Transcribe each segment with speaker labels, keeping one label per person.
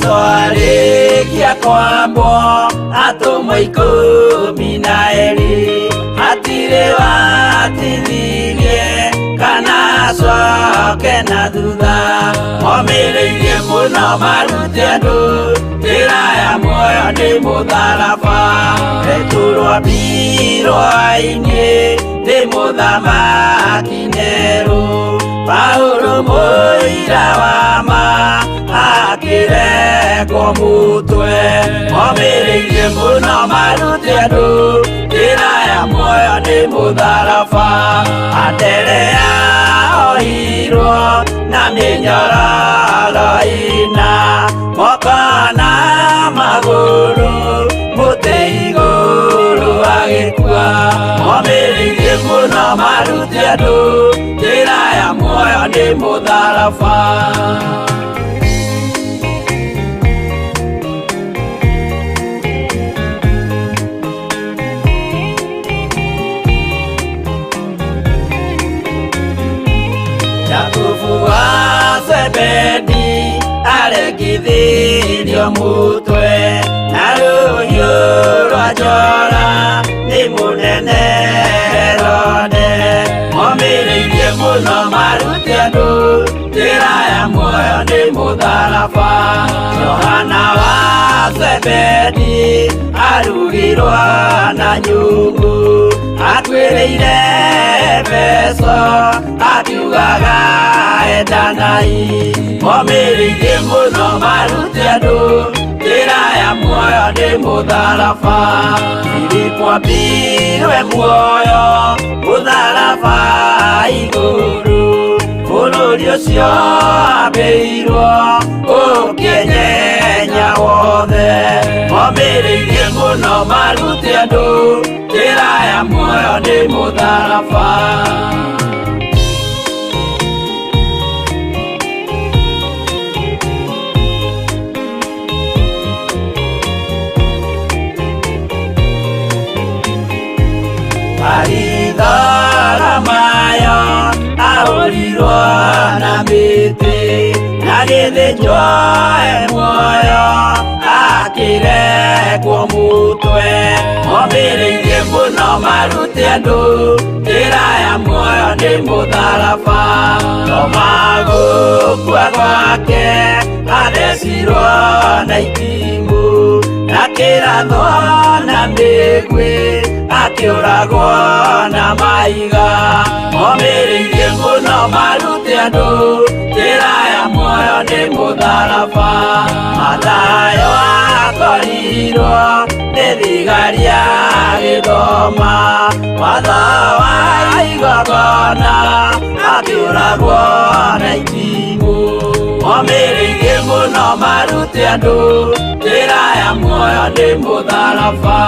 Speaker 1: Jesu arĩkia kwambwo atũmwo 12 hatirĩ watithirie kana acoke na thutha momĩrĩirie mũno marute andũ njĩra ya muoyo nĩ mũtharaba Petero ambirwo-inĩ nĩ mũthamaki Nero Paulo mũira wa ma akĩrekwo mũtwe momĩrĩirie mũno marute andũ njĩra ya muoyo nĩ mũtharaba Anderea ohirwo na mĩnyororo ĩna moko na magũrũ mũtĩ igũrũ agĩkua momĩrĩirie mũno marute andũ njĩra ya muoyo nĩ mũtharaba. Jakubu wa Zebedi arekithirio mutwe na rũhiũ rwa njora nĩ mũnene Herode momĩrĩirie mũno marute andũ njĩra ya muoyo nĩ mũtharaba Johana wa Zebedi arugirwo na nyungu atuĩrĩire Efeso akiugaga endanai momĩrĩirie mũno marute andũ njĩra ya muoyo nĩ mũtharaba Filipo ambirwe muoyo mũtharaba igũrũ bũrũri ũcio ambĩirwo ũkĩenyenya wothe momĩrĩirie mũno marute andũ njĩra ya muoyo nĩ mũtharaba. Maritharamayo ahũrirwo na mĩtĩ na gĩthĩnjwo e muoyo akĩrekwo mũtwe momĩrĩirie mũno marute andũ njĩra ya muoyo nĩ mũtharaba Toma gũkua gwake athecirwo na itimũ na kĩrathwo na mĩguĩ akĩũragwo na mahiga momĩrĩirie mũno marute andũ njĩra ya muoyo nĩ mũtharaba Mathayo akorirwo nĩ thigari agĩthoma watho wa igongona akĩũragwo na itimũ momĩrĩirie mũno marute andũ njĩra ya muoyo nĩ mũtharaba.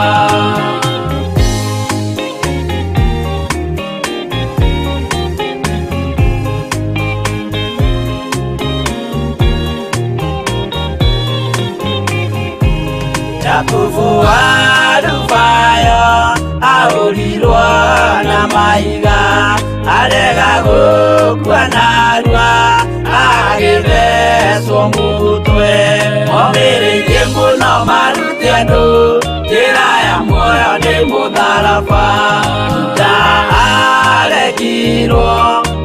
Speaker 1: Jakubu wa Alufayo ahũrirwo na mahiga arega gũkua narua agĩthecwo mũtwe momĩrĩirie mũno marute andũ njĩra ya muoyo nĩ mũtharaba Juda arekirwo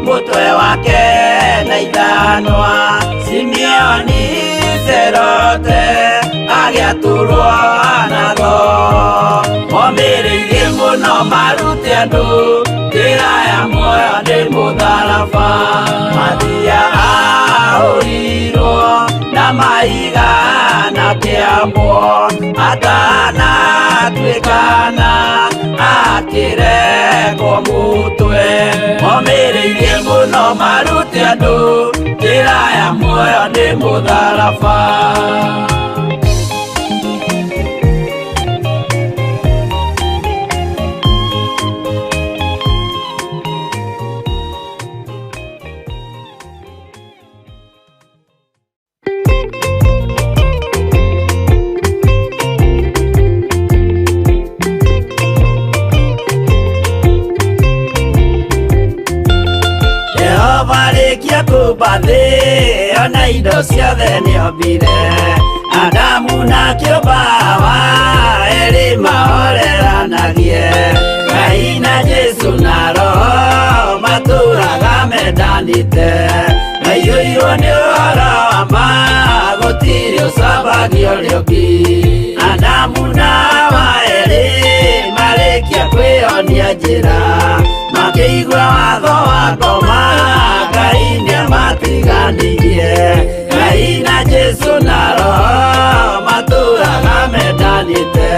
Speaker 1: mũtwe wake na ithanwa Simeoni Serote agĩatũrwo na thoo momĩrĩirie mũno marute andũ njĩra ya muoyo nĩ mũtharaba Mathia ahũrirwo na mahiga na kĩambwo atanatuĩkana akĩrekwo mũtwe momĩrĩirie mũno marute andũ njĩra ya muoyo nĩ mũtharaba. Jehova arĩkia kũmba thĩ ona indo ciothe nĩombire Adamu na kĩũmba Hawa erĩ mahoreranagie. Ngai na Jesu na Roho matũraga mendanĩte. Maiyũirwo nĩ ũhoro wa ma gũtirĩ ũcambagia ũrĩa ũngĩ. Adamu na Hawa erĩ marĩkia kwĩyonia njĩra, makĩigua watho wa ngoma Ngai nĩamatiganirie. Ngai na Jesu na Roho matũraga mendanĩte.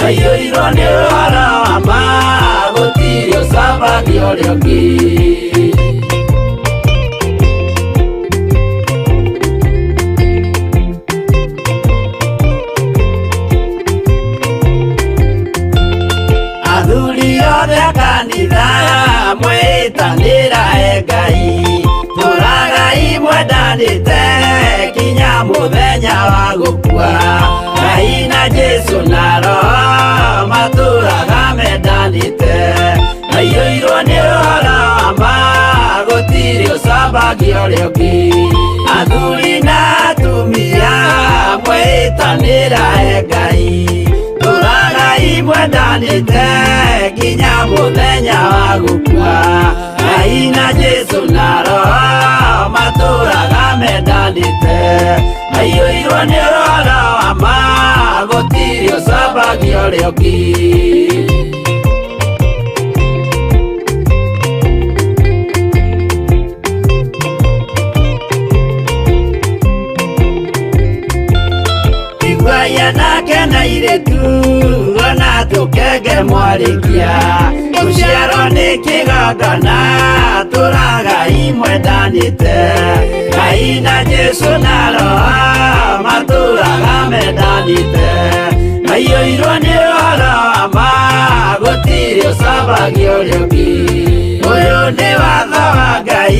Speaker 1: Maiyũirwo nĩ ũhoro wa ma gũtirĩ ũcambagia ũrĩa ũngĩ. Athuri othe a kanitha mwĩtanĩra e Ngai, tũragai mwendanĩte kinya mũthenya wa gũkua. Ngai na Jesu na Roho matũraga mendanĩte. Maiyũirwo nĩ ũhoro wa ma gũtirĩ ũcambagia ũrĩa ũngĩ. Athuri na atumia mwĩtanĩra e Ngai, tũragai mwendanĩte kinya mũthenya wa gũkua. Ngai na Jesu na Roho matũraga mendanĩte. Maiyũirwo nĩ ũhoro wa ma gũtirĩ ũcambagia ũrĩa ũngĩ. Iguai anake na airĩtu ona tũkenge mwarĩkia, gũciarwo nĩ kĩgongona tũragai mwendanĩte. Ngai na Jesu na Roho matũraga mendanĩte. Maiyũirwo nĩ ũhoro wa ma gũtirĩ ũcambagia ũrĩa ũngĩ. Ũyũ nĩ watho wa Ngai,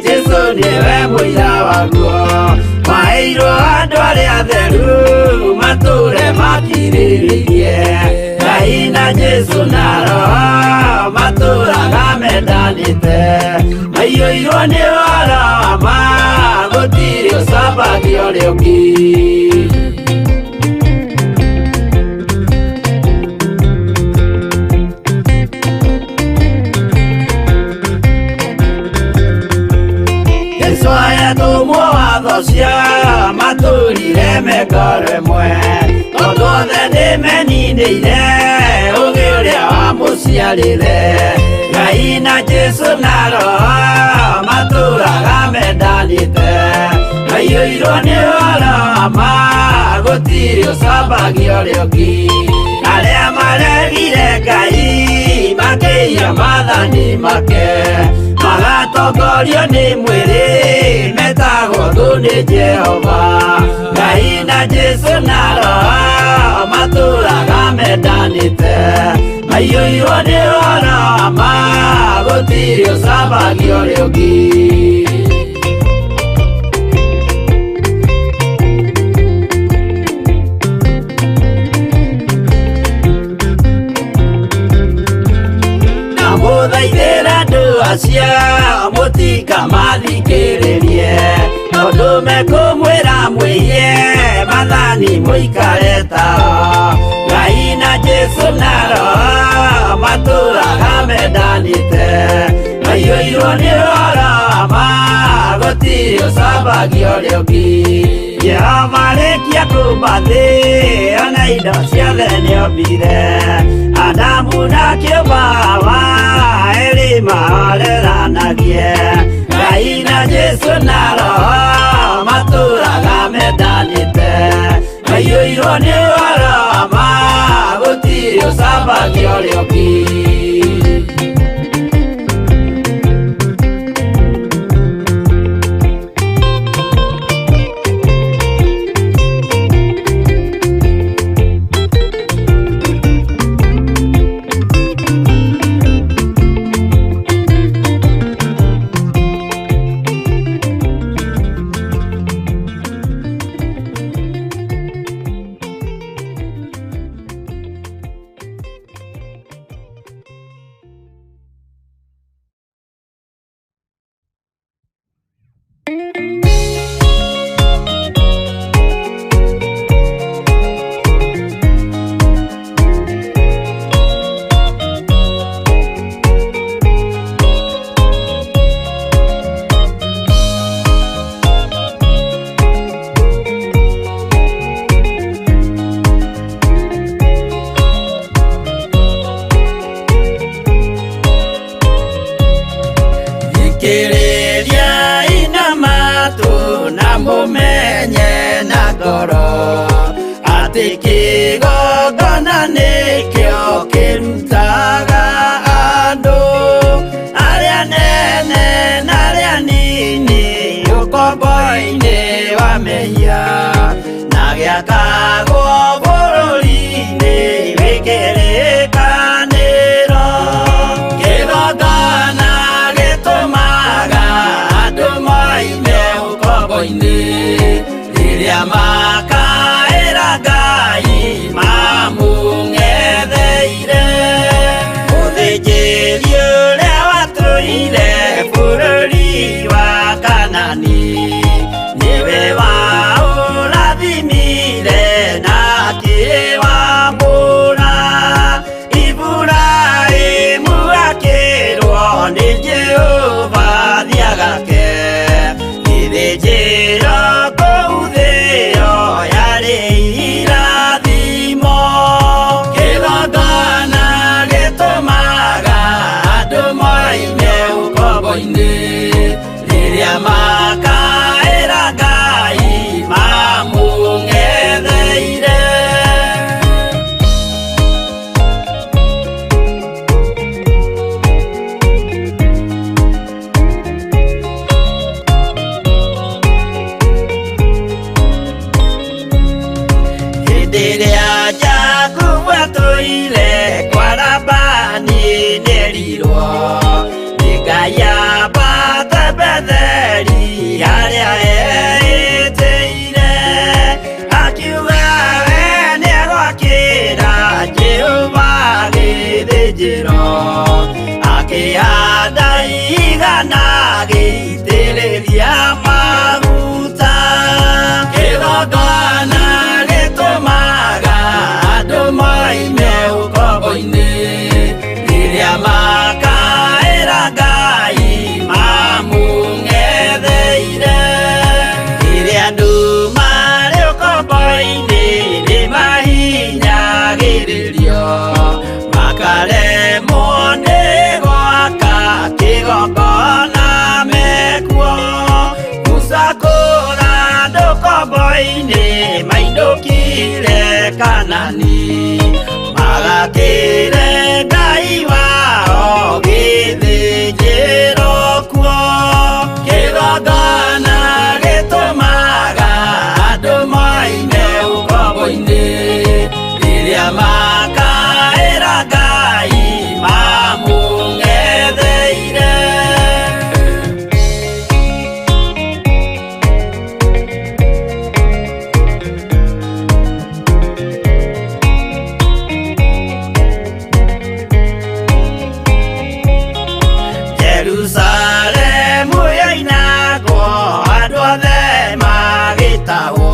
Speaker 1: Jesu nĩwe mũira waguo. Maheirwo andũ arĩa atheru matũre makirĩrĩirie. Ngai na Jesu na Roho matũraga mendanĩte. Maiyũirwo nĩ ũhoro wa ma gũtirĩ ũcambagia ũrĩa ũngĩ. Jesu ayatũmwo watho cia matũrire mengoro ĩmwe, tondũ othe nĩmeninĩire ũgĩ ũrĩa wamũciarire. Ngai na Jesu na Roho matũraga mendanĩte. Maiyũirwo nĩ ũhoro wa ma gũtirĩ ũcambagia ũrĩa ũngĩ. Arĩa maregire Ngai makĩiya maathani make, magatongorio nĩ mwĩrĩ metagwo thũ nĩ Jehova. Ngai na Jesu na Roho matũraga mendanĩte. Maiyũirwo nĩ ũhoro wa ma gũtirĩ ũcambagia ũrĩa ũngĩ. Ndamũthaithĩra andũ acio mũtikamathikĩrĩrie, tondũ mekũmwĩra mwĩiye maathani mũikare tao. Ngai na Jesu na Roho matũraga mendanĩte. Maiyũirwo nĩ ũhoro wa ma gũtirĩ ũcambagia ũrĩa ũngĩ. Jehova arĩkia kũmba thĩ ona indo ciothe nĩombire. Adamu na kĩũmba Hawa erĩ mahoreranagie. Ngai na Jesu na Roho matũraga mendanĩte. Maiyũirwo nĩ ũhoro wa ma gũtirĩ ũcambagia ũrĩa ũngĩ. Ngoro atĩ kĩgongona nĩkĩo kĩrutaga andũ arĩa nene na arĩa nini ũkombo-inĩ wa mehia na gĩakagwo bũrũri-inĩ wĩ kĩrĩkanĩro. Kĩgongona gĩtũmaga andũ moime ũkombo-inĩ rĩrĩa makaĩra Ngai mamũng'etheire. Mũthĩnjĩri ũrĩa watũire bũrũri wa Kanani nĩwe waũrathimire na akĩwamũra. Iburahĩmu akĩrwo nĩ Jehova thiĩ agake gĩthĩnjĩro kũu thĩo yarĩ irathimo. Kĩgongona gĩtũmaga andũ moime ũkombo-inĩ rĩrĩa makaĩra Ngai mamũng'etheire. Hĩndĩ ĩrĩa Jakubu atũire kwa Labani nĩerirwo nĩ Ngai ambate Betheli harĩa eĩtĩire. Akiuga we nĩegwakĩra Jehova gĩthĩnjĩro, akĩhanda igana agĩitĩrĩria maguta. Kĩgongona gĩtũmaga andũ moime ũkombo-inĩ rĩrĩa makaĩra Ngai mamũng'etheire. Rĩrĩa andũ marĩ ũkombo-inĩ nĩmahinyagĩrĩrio makaremwo nĩ gwaka kĩgongona mekuo. Musa kũra andũ ũkombo-inĩ mainũkire Kanani magakĩre Ngai wao gĩthĩnjĩro kuo. Kĩgongona gĩtũmaga andũ moime ũkombo-inĩ rĩrĩa makaĩra Ngai mamũng'etheire. Jerusalemu yoinagwo andũ othe magĩtahwo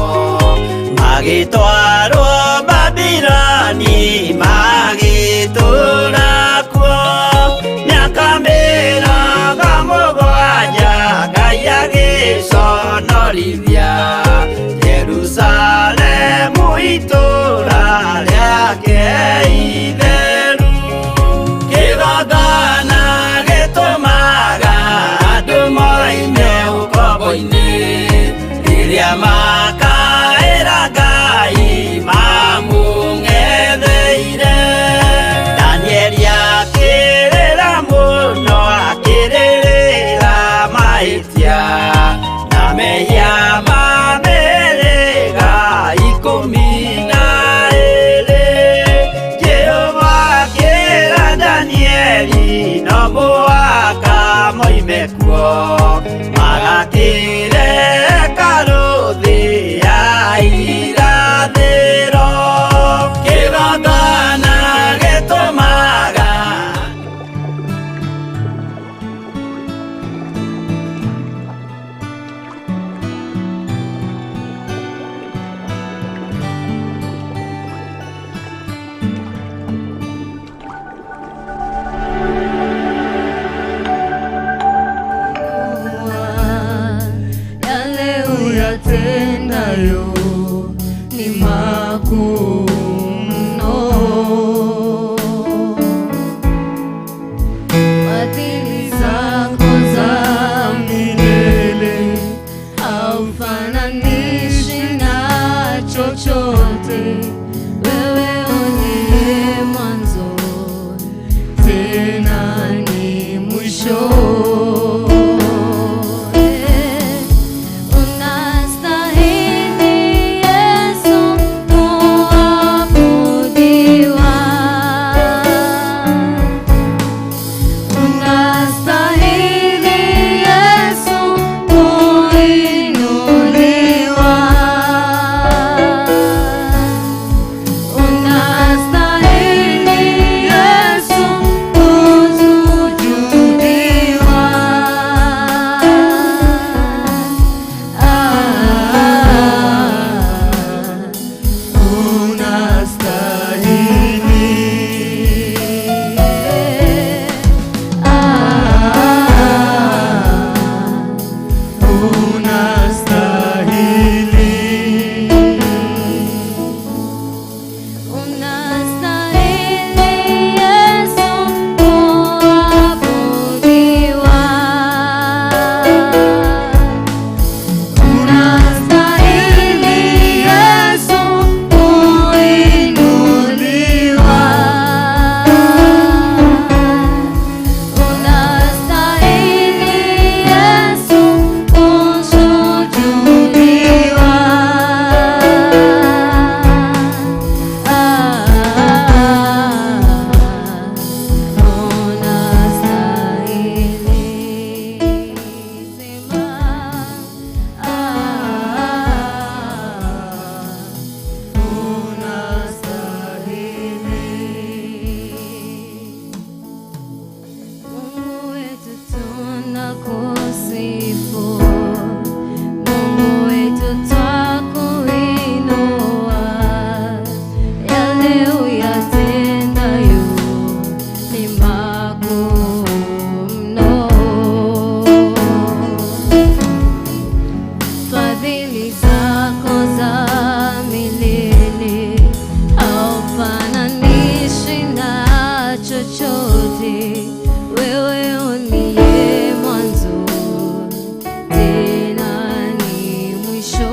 Speaker 1: magĩtwarwo Babiloni magĩtũũra kuo mĩaka 70 Ngai agĩconorithia Jerusalemu itũũra rĩake itheru. Kĩgongona gĩtũmaga andũ moime ũkombo-inĩ rĩrĩa makaĩra Ngai mamũng'etheire. Danieli akĩrĩra mũno akĩrĩrĩra mahĩtia na mehia ma mĩhĩrĩga 12. Jehova akĩra Danieli no mũhaka moime kuo magakĩre hekarũ thĩ ya
Speaker 2: chochote, wewe uliye mwanzo tena ni mwisho. Unastahili Yesu kuabudiwa, unastahili Yesu kuinuliwa, unastahili Yesu kusujudiwa. Ah,
Speaker 3: Unastahili.
Speaker 2: Ah,
Speaker 3: Unastahili.
Speaker 2: Unastahili Yesu kuabudiwa, unastahili Yesu kuinuliwa, unastahili Yesu kusujudiwa. Ah, unastahili, sema ah,
Speaker 3: Unastahili.
Speaker 2: Mungu wetu tunakusifu, Mungu wetu twakuinua, yale uyatendayo ni makuu mno. Fadhili zako za milele haufananishi na chochote. Wewe uliye mwanzo tena ni mwisho.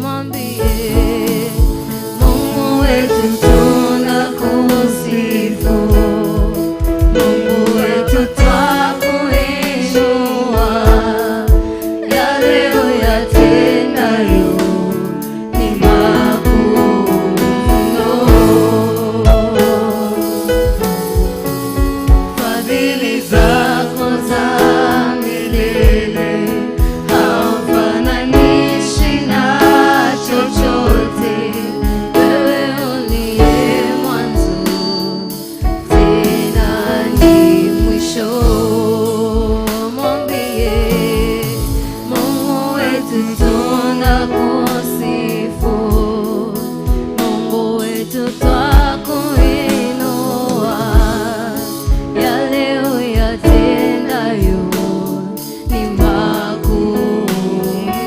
Speaker 2: Mwambie Mungu wetu tunakusifu, Mungu wetu twakuinua, yale uyatendayo ni makuu mno. Fadhili zako za milele haufananishi na chochote. Wewe uliye mwanzo tena ni mwisho. Mwambie Mungu wetu tunakusifu, Mungu wetu twakuinua, yale uyatendayo ni makuu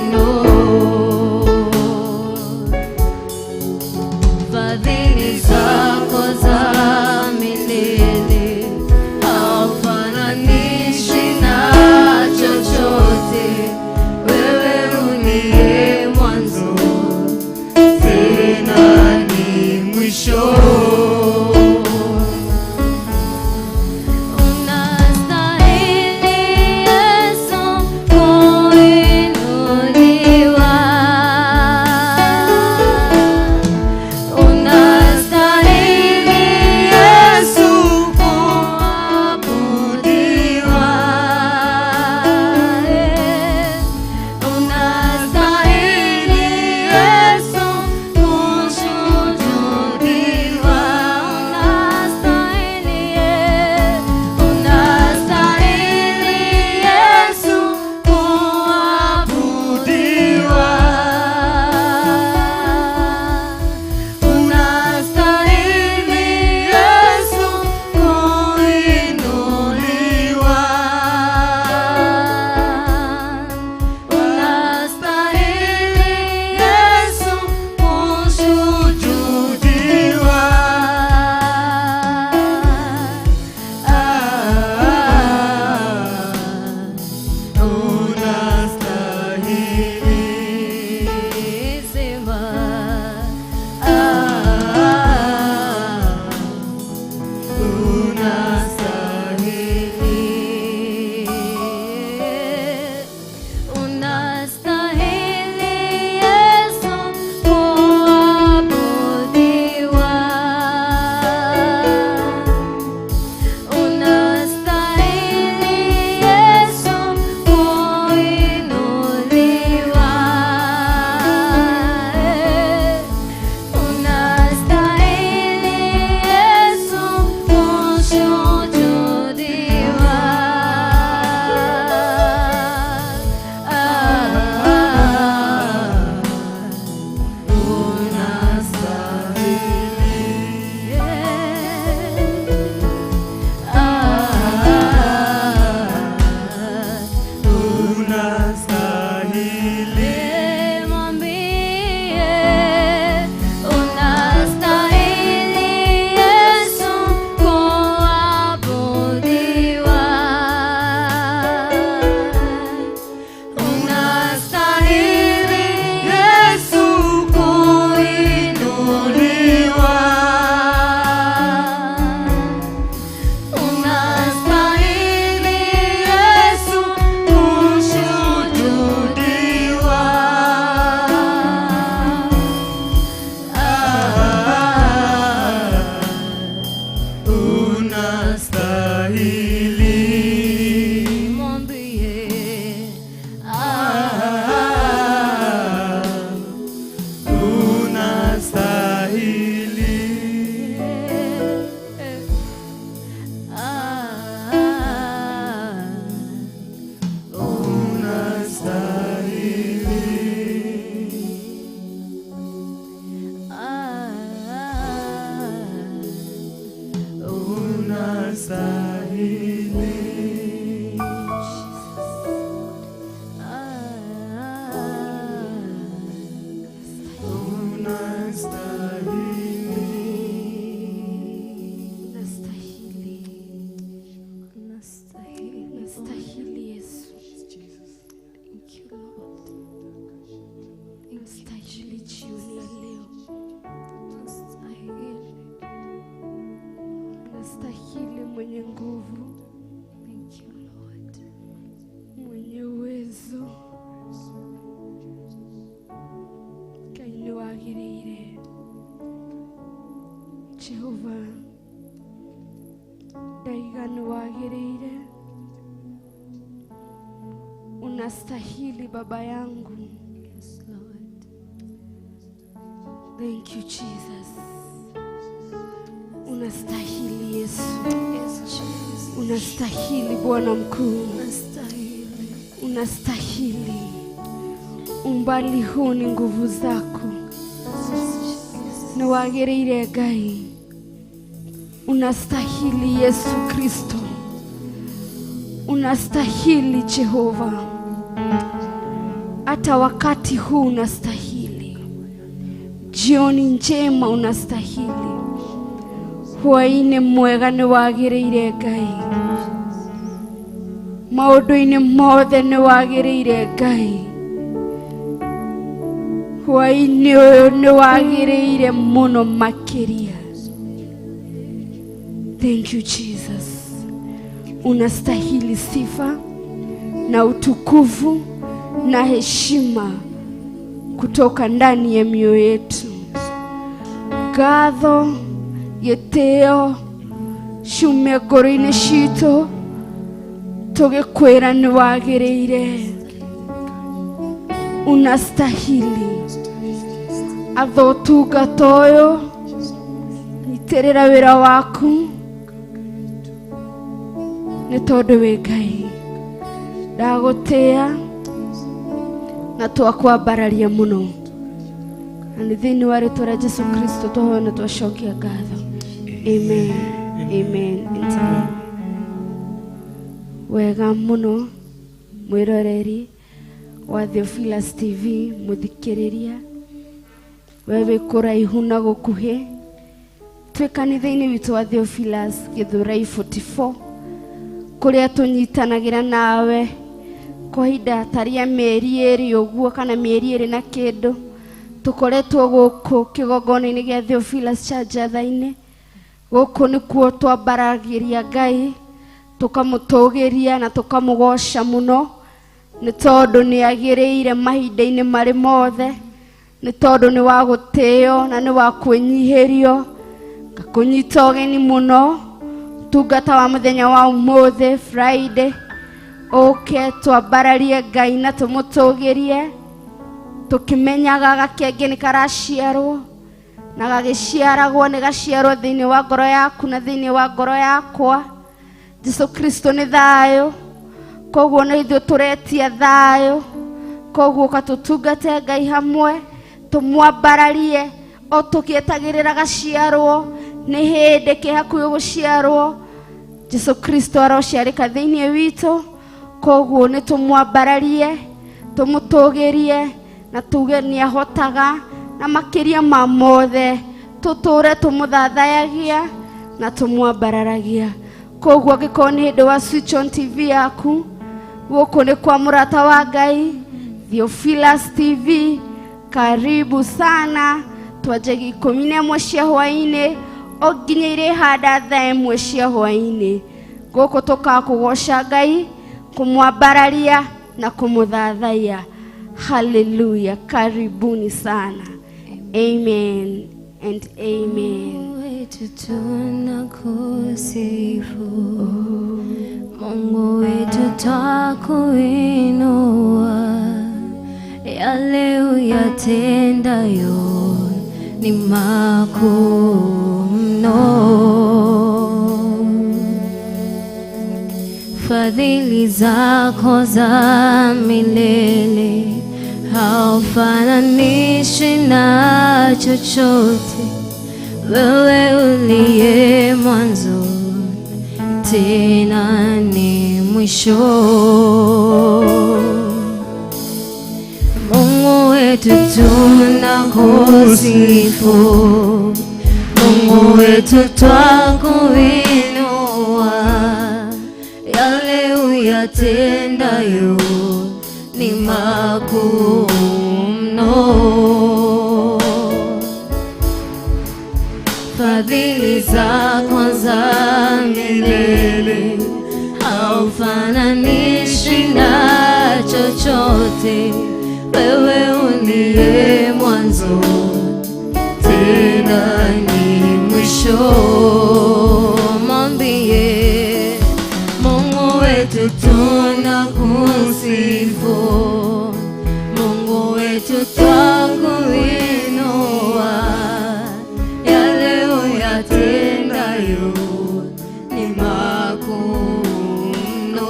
Speaker 2: mno. Fadhili zako za milele haufananishi na chochote. Wewe uliye mwanzo
Speaker 3: Wagĩrĩire Jehova, ndaiga nĩ wagĩrĩire, unastahili baba yangu.
Speaker 2: Yes, Lord.
Speaker 3: Thank you, Jesus. Unastahili Yesu.
Speaker 2: Yes, Jesus.
Speaker 3: Unastahili Bwana mkuu.
Speaker 2: Unastahili.
Speaker 3: Unastahili. Umbali huu ni nguvu zako. Nĩ wagĩrĩire Ngai. Unastahili Yesu Kristo. Unastahili Jehova. Hata wakati huu unastahili. Jioni njema unastahili. Hwaĩ-inĩ mwega nĩ wagĩrĩire Ngai. Maũndũ-inĩ mothe nĩ wagĩrĩire Ngai. Hwaĩ-inĩ ũyũ nĩ wagĩrĩire mũno makĩria. Thank you, Jesus. Unastahili sifa na utukufu na heshima kutoka ndani ya mioyo yetu. Ngatho, gĩtĩo ciume ngoro-inĩ citũ tũgĩkwĩra nĩ wagĩrĩire. Unastahili. Atha ũtungata ũyũ, nyitĩrĩra wĩra waku nĩ tondũ wĩ Ngai. Ndagũtĩa na twakwambararia mũno, na nĩ thĩinĩ wa rĩtwa rĩa Jesu Kristo twahoya na twacokia ngatho. Amen, amen and amen. Wega mũno mwĩroreri wa Theophilus TV, mũthikĩrĩria we wĩ kũraihu na gũkuhĩ, twĩ kanitha-inĩ witũ wa Theophilus Gĩthũrai 44 kũrĩa tũnyitanagĩra nawe kwa ihinda ta rĩa mĩeri ĩrĩ ũguo kana mĩeri ĩrĩ na kĩndũ. Tũkoretwo gũkũ kĩgongona-inĩ gĩa Theophilus cha Njatha-inĩ. Gũkũ nĩkuo twambaragĩria Ngai, tũkamũtũgĩria na tũkamũgoca mũno nĩ tondũ nĩ agĩrĩire mahinda-inĩ marĩ mothe, nĩ tondũ nĩ wa gũtĩo na nĩ wa kwĩnyihĩrio. Ngakũnyita ũgeni mũno tungata wa mũthenya wa ũmũthĩ Friday, ũke twambararie Ngai na tũmũtũgĩrie, tũkĩmenyaga gakenge nĩ karaciarwo na gagĩciaragwo nĩ gaciarwo thĩinĩ wa ngoro yaku na thĩinĩ wa ngoro yakwa. Jesu Kristo nĩ thayũ, koguo nĩ ithuĩ tũretia thayũ, koguo katũtungate Ngai hamwe tũmwambararie o tũkĩetagĩrĩra gaciarwo nĩ hĩndĩ kĩ hakuhĩ gũciarwo. Jesu Kristo arociarĩka thĩinĩ witũ, koguo nĩ tũmwambararie tũmũtũgĩrie na tuge nĩ ahotaga, na makĩria ma mothe tũtũre tũmũthathayagia na tũmwambararagia. Koguo angĩkorwo nĩ hĩndĩ wa switch on TV yaku, gũkũ nĩ kwa mũrata wa Ngai Theophilus TV, karibu sana. Twanjagia 11 cia hwaĩ-inĩ o nginya irĩhanda thaa 1 cia hwaĩ-inĩ. Gũkũ tũkakũgoca Ngai, kũmwambararia na kũmũthathaiya. Haleluya, karibuni sana. Amen and amen.
Speaker 2: Mungu wetu tunakusifu, Mungu wetu twakuinua, yale uyatendayo ni makuu mno. Fadhili zako za milele haufananishi na chochote, wewe uliye mwanzo tena ni mwisho. Mungu wetu tunakusifu, Mungu wetu twakuinua, yale uyatendayo ni makuu mno. Fadhili zako za milele haufananishi na chochote, wewe uliye mwanzo tena ni mwisho. Mwambie Mungu wetu tunakusifu, Mungu wetu twakuinua, yale uyatendayo ni makuu mno.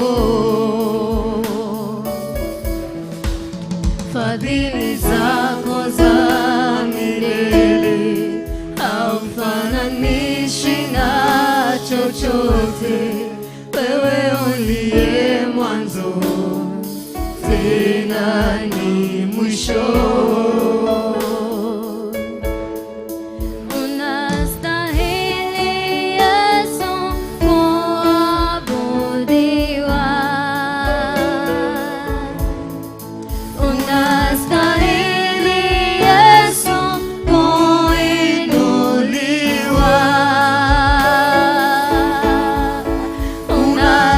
Speaker 2: Fadhili zako za milele haufananishi na chochote, wewe uliye mwanzo tena ni mwisho. Unastahili Yesu kuabudiwa, unastahili Yesu kuinuliwa,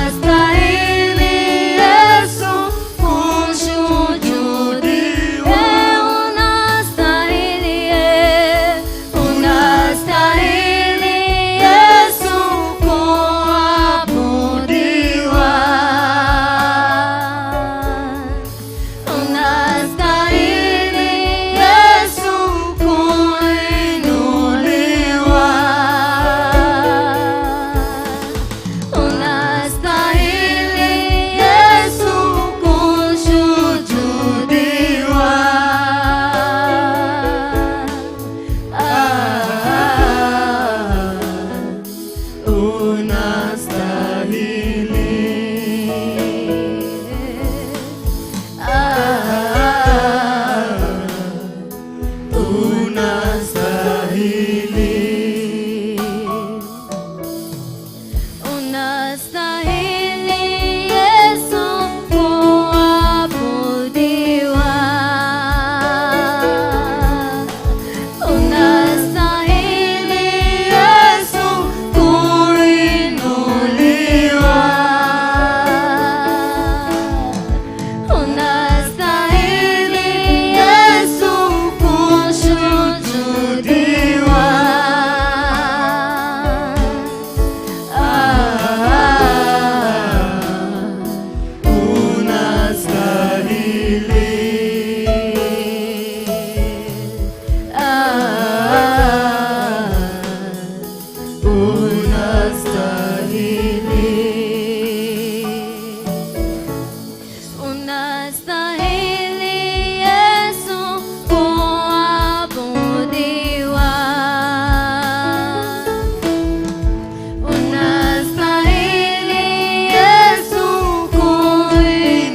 Speaker 2: unastahili Yesu kushujudiwa, unastahili, unastahili Yesu kuabudiwa, unastahili Yesu kuinuliwa, unastahili Yesu kushujudiwa. Ah, unastahili. Ah, unastahili. Unastahili Yesu kuabudiwa, unastahili Yesu kuinuliwa, unastahili Yesu kushujudiwa. Ah, unastahili. Ah, unastahili. Unastahili Yesu kuabudiwa, unastahili Yesu kuinuliwa,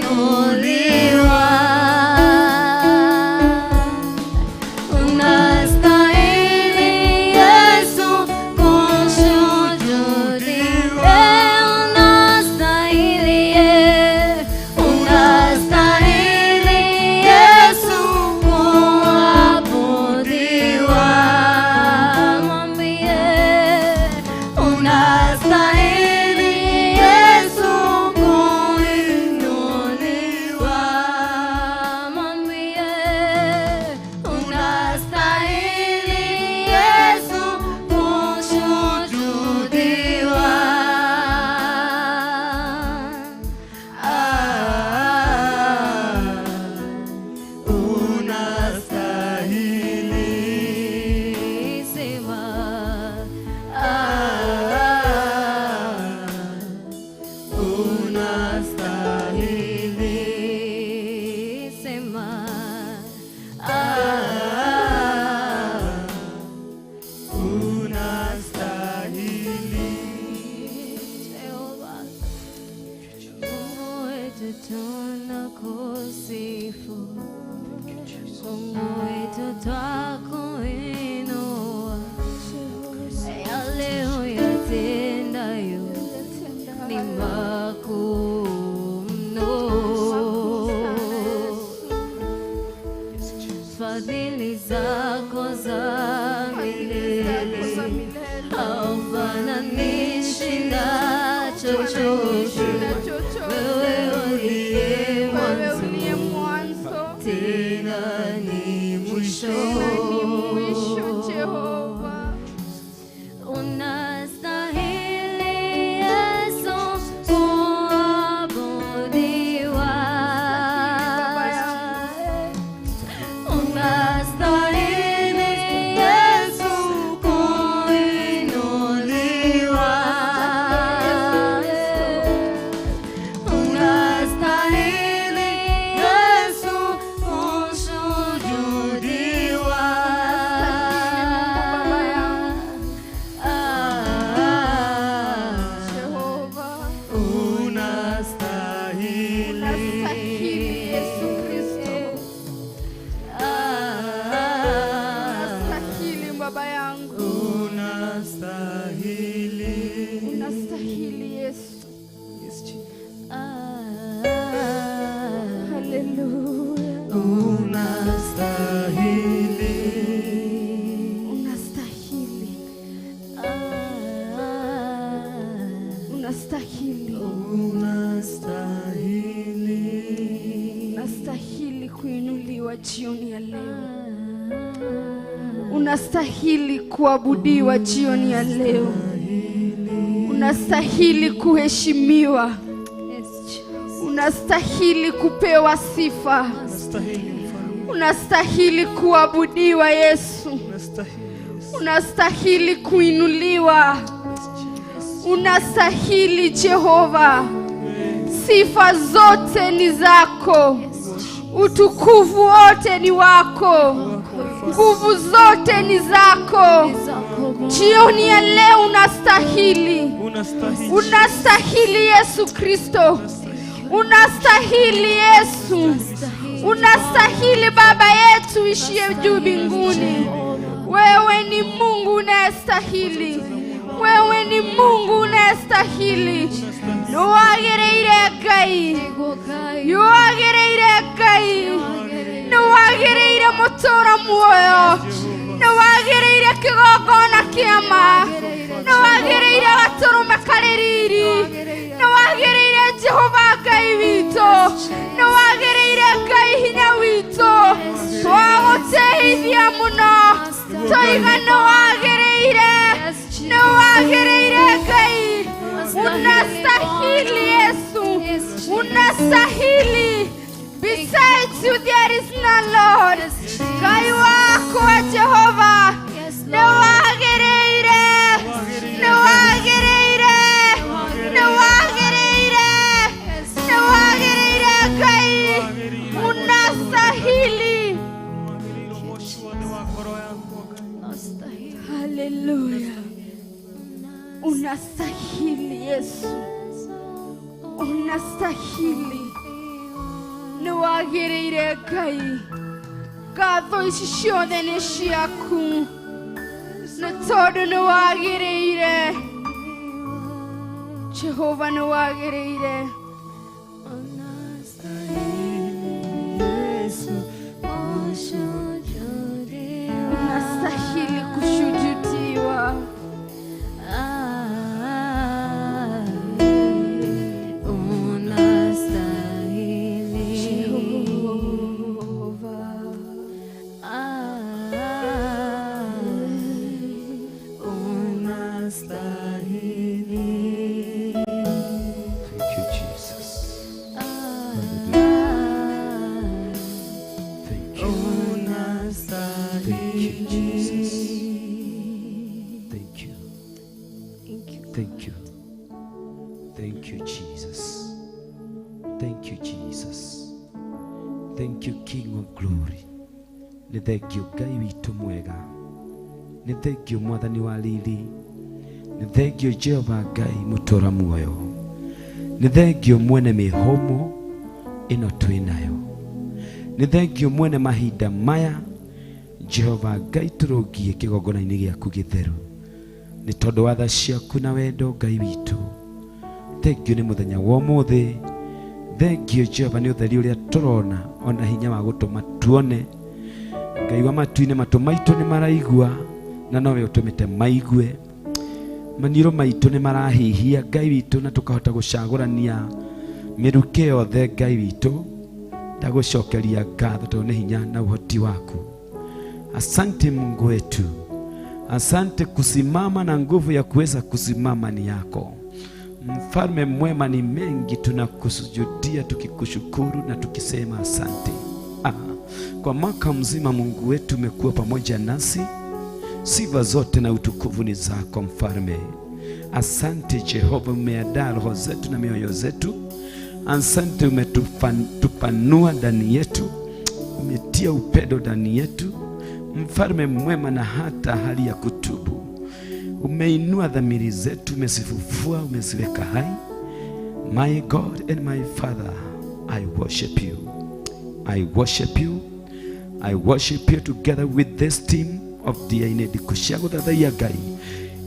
Speaker 2: unastahili Yesu kushujudiwa, unastahili, unastahili Yesu kuabudiwa, mwambie unastahili Yesu kuinuliwa, mwambie unastahili Yesu kushujudiwa. Ah, unastahili. Sema, ah, unastahili. Sema, ah, unastahili. Jehova Mungu wetu tunakusifu, Mungu wetu twakuinua, yale uyatendayo ni makuu mno. Fadhili zako za milele haufananishi na chochote, wewe uliye mwanzo tena ni mwisho.
Speaker 3: Tena ni mwisho, Jehova. Baba yangu.
Speaker 4: Unastahili.
Speaker 3: Unastahili Yesu.
Speaker 4: Yes, Jesus.
Speaker 3: Haleluya.
Speaker 4: Unastahili.
Speaker 3: Unastahili. Unastahili.
Speaker 4: Unastahili.
Speaker 3: Unastahili kuinuliwa jioni ya leo. Unastahili kuabudiwa jioni ya leo. Unastahili kuheshimiwa. Unastahili kupewa sifa.
Speaker 4: Unastahili mfalme.
Speaker 3: Unastahili kuabudiwa Yesu.
Speaker 4: Unastahili Yesu.
Speaker 3: Unastahili kuinuliwa. Unastahili Jehova. Sifa zote ni zako. Utukufu wote ni wako. Nguvu zote ni zako. Jioni ya leo unastahili.
Speaker 4: Unastahili.
Speaker 3: Unastahili Yesu Kristo. Unastahili Yesu. Unastahili Baba yetu ishiye juu mbinguni. Wewe ni Mungu unayestahili. Wewe ni Mungu unayestahili. Nĩwagĩrĩire Ngai. Nĩwagĩrĩire Ngai. Nĩwagĩrĩire mũtũũra muoyo. Nĩwagĩrĩire kĩgongona kĩa ma. Nĩwagĩrĩire gatũrũme karĩ riri. Nĩwagĩrĩire Jehova Ngai witũ. Nĩwagĩrĩire Ngai hinya witũ. Twagũtĩithia mũno. Toiga nĩwagĩrĩire. Nĩwagĩrĩire Ngai. Unastahili Yesu. Unastahili. Besides you there is none, Lord. Ngai wakwa Jehova. Nĩwagĩrĩire. Nĩwagĩrĩire. Nĩwagĩrĩire. Nĩwagĩrĩire Ngai. Unastahili.
Speaker 4: Wagĩrĩire ũgoci wothe wa ngoro yakwa Ngai.
Speaker 3: Haleluya. Unastahili Yesu. Unastahili. Nĩwagĩrĩire Ngai. Ngatho ici ciothe nĩ ciaku. Nĩ tondũ nĩwagĩrĩire. Jehova nĩwagĩrĩire.
Speaker 4: Yesu.
Speaker 3: Unastahili kushujudiwa. Jehova.
Speaker 4: Unastahili.
Speaker 5: Thank you, Jesus. Hallelujah. Thank you. Thank you, Jesus. Thank you. Thank you. Thank you, Jesus. Thank you, Jesus. Thank you, King of Glory. Nĩ thengio Ngai witũ mwega. Nĩ thengio Mwathani wa riri. Nĩ thengio Jehova Ngai mũtũra muoyo. Nĩ thengio mwene mĩhũmũ ĩno twĩ nayo. Nĩ thengio mwene mahinda maya Jehova Ngai tũrũngie kĩgongona-inĩ gĩaku gĩtheru. Nĩ tondũ wa tha ciaku na wendo Ngai witũ. Thengio nĩ mũthenya wa ũmũthĩ. Thengio Jehova nĩ ũtheri ũrĩa tũrona ona hinya wa gũtũma tuone. Ngai wa matu-inĩ matũ maitũ nĩ maraigua na nowe ũtũmĩte maigue. Maniũrũ maitũ nĩ marahihia Ngai witũ na tũkahota gũcagũrania mĩrukĩ yothe Ngai witũ. Ndagũcokeria ngatho tondũ nĩ hinya na ũhoti waku. Asante Mungu wetu. Asante kusimama na nguvu ya kuweza kusimama ni yako. Mfalme mwema, ni mengi tunakusujudia tukikushukuru na tukisema asante. Kwa mwaka mzima Mungu wetu umekuwa pamoja nasi. Sifa zote na utukufu ni zako Mfalme. Asante Jehova, umeandaa roho zetu na mioyo zetu. Asante umetupanua ndani yetu, umetia upendo ndani yetu. Mfalme mwema, na hata hali ya kutubu umeinua dhamiri zetu, umezifufua, umeziweka hai. My God and my Father, I worship you. I worship you. I worship you together with this team of DNA thikũ cia gũthathaiya Ngai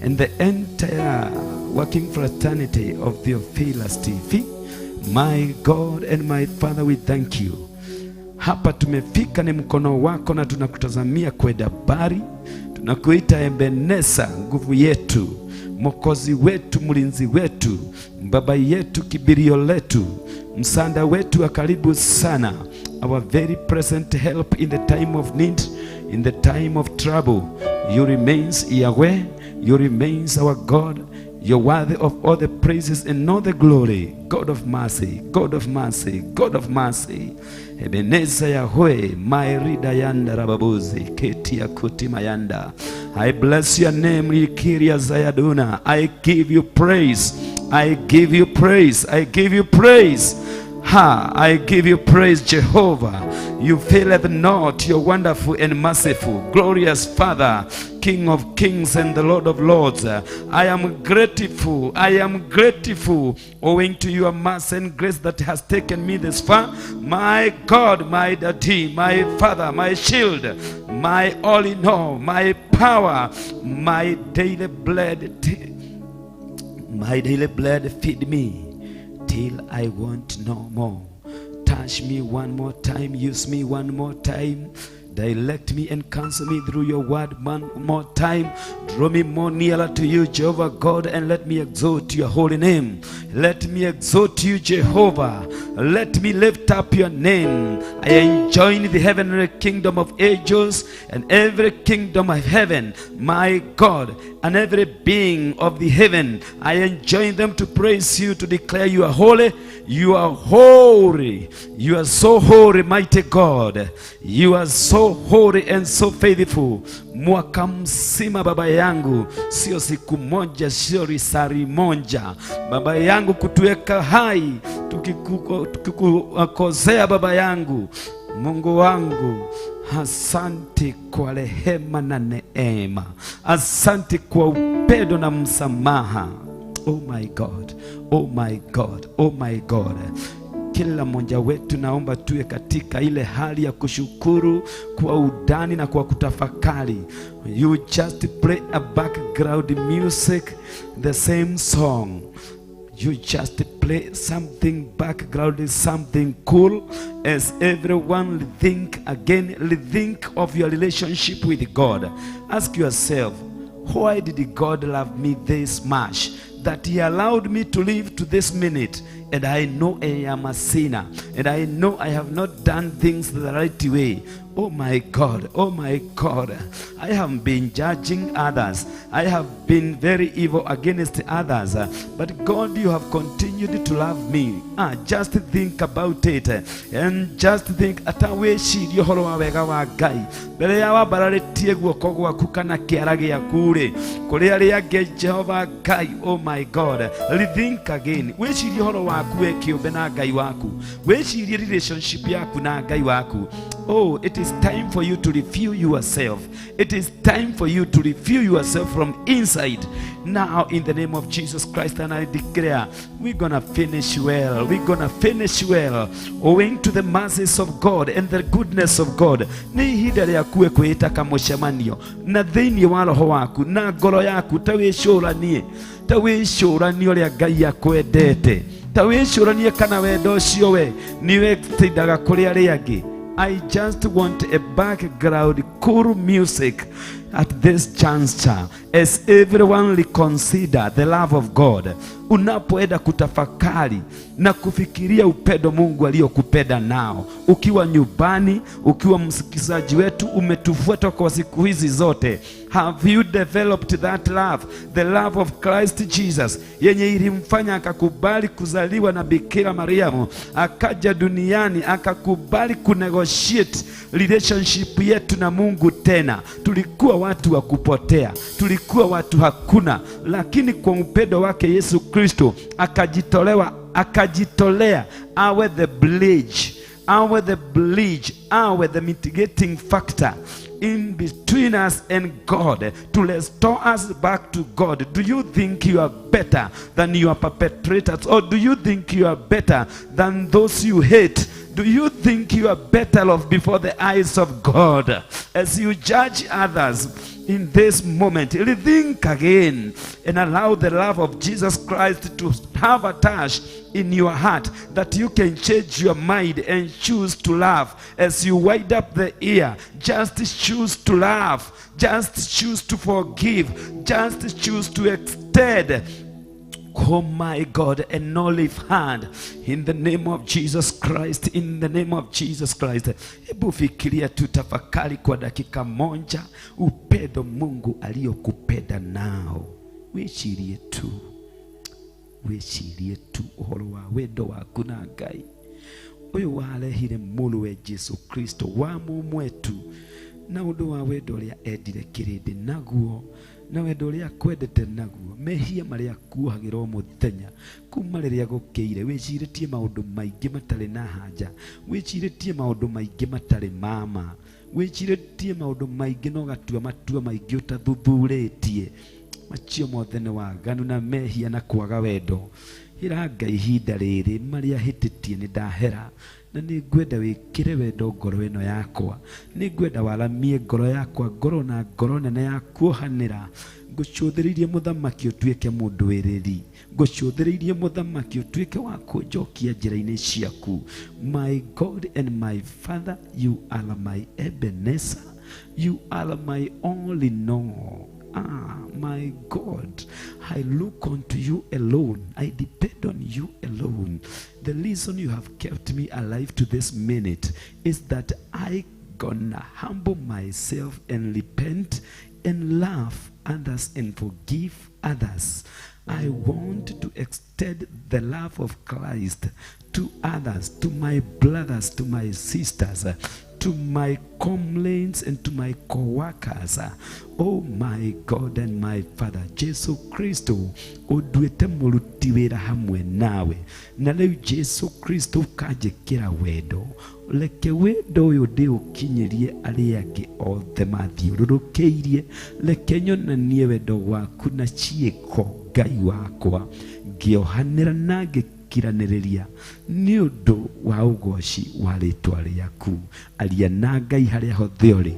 Speaker 5: and the entire working fraternity of Theophilus TV. My God and my Father, we thank you. Hapa tumefika ni mkono wako na tunakutazamia kwenda bari, tunakuita Ebeneza, nguvu yetu, Mwokozi wetu, mlinzi wetu, baba yetu, kibirio letu, msanda wetu wa karibu sana, our very present help in the time of need, in the time of trouble. You remains Yahweh, you remains our God. You're worthy of all the praises and all the glory. God of mercy, God of mercy, God of mercy. Ebenezer Yahweh, my rida yanda rababuzi, ketia kuti mayanda. I bless your name, Ikiria Zayaduna. I give you praise. I give you praise. I give you praise. Ha, I give you praise, Jehovah. You faileth not. You're wonderful and merciful. Glorious Father, King of kings and the Lord of lords. I am grateful. I am grateful owing to your mercy and grace that has taken me this far. My God, my daddy, my Father, my shield, my all in all, my power, my daily bread. My daily bread, feed me till I want no more. Touch me one more time, use me one more time, direct me and counsel me through your word one more time. Draw me more nearer to you, Jehovah God, and let me exalt your holy name. Let me exalt you, Jehovah. Let me lift up your name. I enjoin the heavenly kingdom of angels and every kingdom of heaven, my God, and every being of the heaven. I enjoin them to praise you, to declare you are holy. You are holy. You are so holy, mighty God. You are so holy and so faithful. Mwaka mzima baba yangu, sio siku moja, sio risari moja, baba yangu, kutuweka hai tukikukosea baba yangu, Mungu wangu, asante kwa rehema na neema, asante kwa upendo na msamaha. Oh my God, oh my God, oh my God. Kila mmoja wetu naomba tuwe katika ile hali ya kushukuru kwa undani na kwa kutafakari. You just play a background music, the same song. You just play something background, something cool, as everyone think again, think of your relationship with God. Ask yourself, why did God love me this much that he allowed me to live to this minute? And I know I am a sinner, and I know I have not done things the right way. Oh my God, oh my God, I have been judging others. I have been very evil against others. But God, you have continued to love me. Just think about it. And just think, ata wĩcirie ũhoro wa wega wa Ngai. Mbere ya wambararĩtie guoko gwaku kana kĩara gĩaku-rĩ, kũrĩ arĩa angĩ, Jehova Ngai, oh my God, rethink again. Wĩcirie ũhoro waku we kĩũmbe na Ngai waku. Wĩcirie relationship yaku na Ngai waku. Oh, it is time for you to review yourself. It is time for you to review yourself from inside. Now, in the name of Jesus Christ, and I declare, we're gonna finish well. We're gonna finish well. Owing to the mercies of God and the goodness of God. Nĩ ihinda rĩaku we kwĩĩta kamũcemanio na thĩinĩ wa roho waku na ngoro yaku, ta wĩcũranie, ta wĩcũranie ũrĩa Ngai akwendete, ta wĩcũranie kana wendo ũcio we nĩ wetindaga kũrĩ arĩa angĩ. I just want a background cool music at this juncture as everyone reconsider the love of God. Unapoenda kutafakari na kufikiria upendo Mungu aliyokupenda nao, ukiwa nyumbani, ukiwa msikizaji wetu, umetufuata kwa siku hizi zote, have you developed that love, the love of Christ Jesus, yenye ilimfanya akakubali kuzaliwa na Bikira Mariamu, akaja duniani, akakubali kunegotiate relationship yetu na Mungu tena. Tulikuwa watu wa kupotea, tulikuwa watu hakuna, lakini kwa upendo wake Yesu Kristo akajitolewa, akajitolea awe the bridge, awe the bridge, awe the mitigating factor in between us and God, to restore us back to God. Do you think you are better than your perpetrators? Or do you think you are better than those you hate? Do you think you are better off before the eyes of God as you judge others in this moment? Rethink again and allow the love of Jesus Christ to have a touch in your heart, that you can change your mind and choose to love. As you wind up the ear, just choose to love, just choose to forgive, just choose to extend, oh my God, an olive hand in the name of Jesus Christ, in the name of Jesus Christ. Hebu fikiria, tutafakari kwa dakika moja upendo Mungu aliyokupenda nao. Wĩcirie tu, wĩcirie tu ũhoro wa wendo waku na Ngai ũyũ warehire mũrũwe Jesu Kristo wa mũmwe tu, na ũndũ wa wendo ũrĩa endire kĩrĩndĩ naguo, na wendo ũrĩa akwendete naguo, mehia marĩa akuohagĩra o mũthenya kuma rĩrĩa gũkĩire. Wĩcirĩtie maũndũ maingĩ matarĩ na haja, wĩcirĩtie maũndũ maingĩ matarĩ mama, wĩcirĩtie maũndũ maingĩ na ũgatua matua maingĩ ũtathuthurĩtie. Macio mothe nĩ waganu na mehia na kwaga wendo. Ĩra Ngai ihinda rĩrĩ marĩa hĩtĩtie nĩ ndahera, na nĩ ngwenda wĩkĩre wendo ngoro ĩno yakwa, nĩ ngwenda waramie ngoro yakwa, ngoro na ngoro nene ya kuohanĩra. Ngũcũthĩrĩirie mũthamaki ũtuĩke mũndũ wĩrĩri, ngũcũthĩrĩirie mũthamaki ũtuĩke wa kũnjokia njĩra-inĩ ciaku. My God and my Father, you are my Ebenezer, you are my all in all. Ah, my God, I look unto you alone. I depend on you alone. The reason you have kept me alive to this minute is that I gonna humble myself and repent and love others and forgive others. I want to extend the love of Christ to others, to my brothers, to my sisters, to my comrades and to my co-workers. Oh my God and my Father, Jesu Kristo ũnduĩte mũruti wĩra hamwe nawe, na rĩu Jesu Kristo ũkanjĩkĩra wendo. Reke wendo ũyũ ndĩũkinyĩrie arĩa angĩ othe mathiũrũrũkĩirie. Reke nyonanie wendo waku na ciĩko, Ngai wakwa, ngĩohanĩra na ngĩkiranĩrĩria nĩ ũndũ wa ũgoci wa rĩtwa rĩaku. Aria na Ngai harĩa hothe ũrĩ.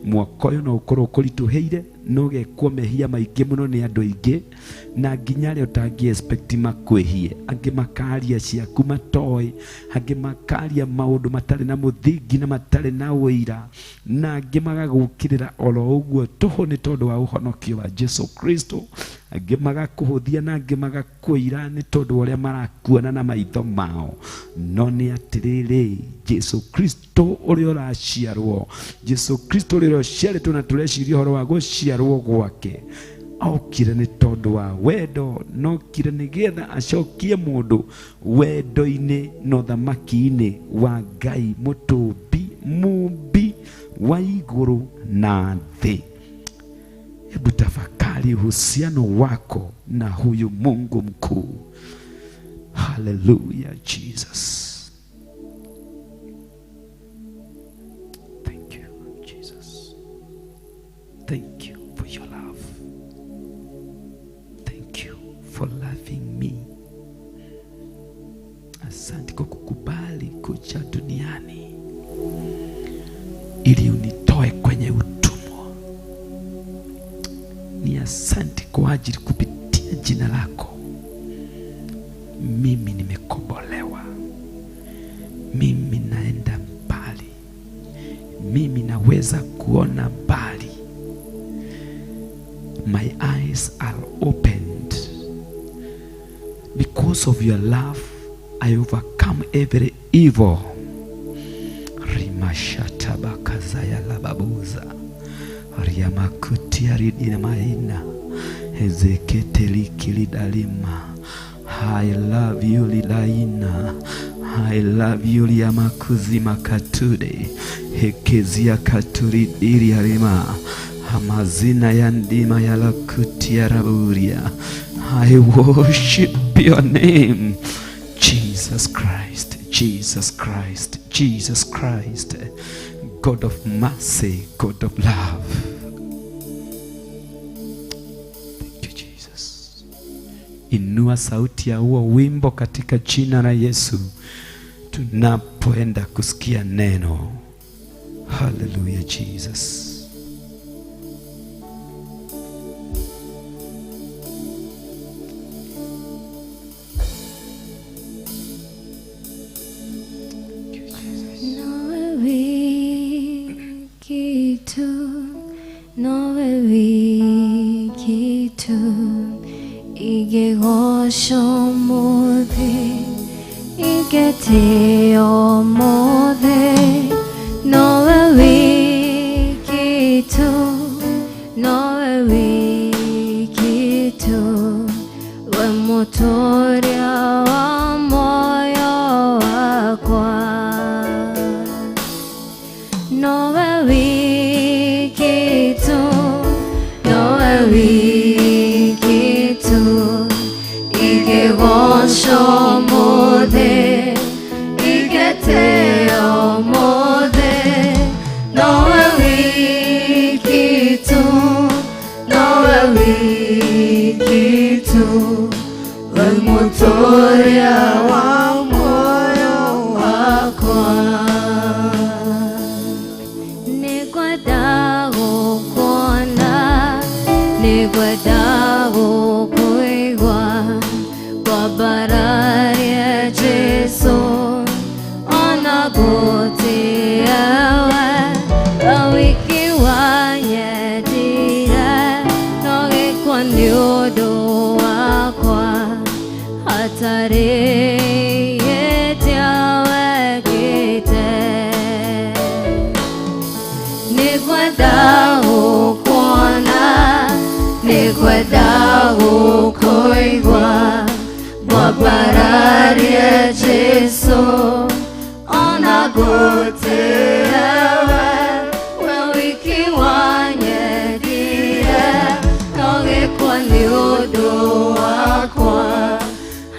Speaker 5: Mwaka ũyũ no ũkorwo ũkũritũhĩire, no ũgekwo mehia maingĩ mũno nĩ andũ aingĩ, na nginya arĩa ũtangĩ expect makwĩhie. Angĩ makaria ciaku matoĩ, angĩ makaria maũndũ matarĩ na mũthingi na matarĩ na ũira, na angĩ magagũkĩrĩra oro ũguo tũhũ nĩ tondũ wa ũhonokio wa Jesu Kristo. Angĩ magakũhũthia na angĩ magakũira nĩ tondũ wa ũrĩa marakuona na maitho mao. No nĩ atĩrĩrĩ, Jesu Kristo ũrĩa ũraciarwo, Jesu Kristo ũrĩa ũciarĩtwo na tũreciria ũhoro wa gũciarwo gwake, okire nĩ tondũ wa wendo, nokire nĩgetha acokie mũndũ wendo-inĩ na ũthamaki-inĩ wa Ngai mũtũmbi mũmbi wa igũrũ na thĩ. Hebu tafakari uhusiano wako na huyu Mungu mkuu. Hallelujah, Jesus. Thank you, Jesus. Thank you for your love. Thank you for loving me. Asante kwa kukubali kuja duniani ili unitoe kwenye utumwa. Ni asante kwa ajili kupitia jina lako mimi nimekombolewa, mimi naenda mbali, mimi naweza kuona mbali. My eyes are opened. Because of your love, I overcome every evil. Rimashatabakazaya lababuza riamakutia ridinamaina hezeketelikilidalima. I love you lilaina, I love you liamakuzima katude hekezia katuridiriarima amazina ya ndima yalakutia raburia. I worship your name, Jesus Christ, Jesus Christ, Jesus Christ, God of mercy, God of love. Thank you, Jesus. Inua sauti ya huo wimbo katika jina la Yesu. Tunapoenda kusikia neno. Hallelujah Jesus.
Speaker 2: Nowe wiki tu igegosho mothe igeteo mothe nowe wiki tu nowe wiki tu we motoria wa moyo wakwa nowe wiki tu nowe wiki tu igegosho mothe igeteo mothe nowe wiki tu nowe wiki tu we motoria wa moyo wakwa Nĩngwenda gũkuona, nĩngwenda gũkũigua, ngwambararie Jesũ, ona gũtĩe we, we wiki wanyendire, no gĩkwo nĩ ũndũ wakwa, hatarĩ ihĩtia wekĩte. Nĩngwenda gũkuona, nĩngwenda gũkũigua, ngwambararie Jesũ, ona gũtĩe we, we wiki wanyendire, no gĩkwo nĩ ũndũ wakwa,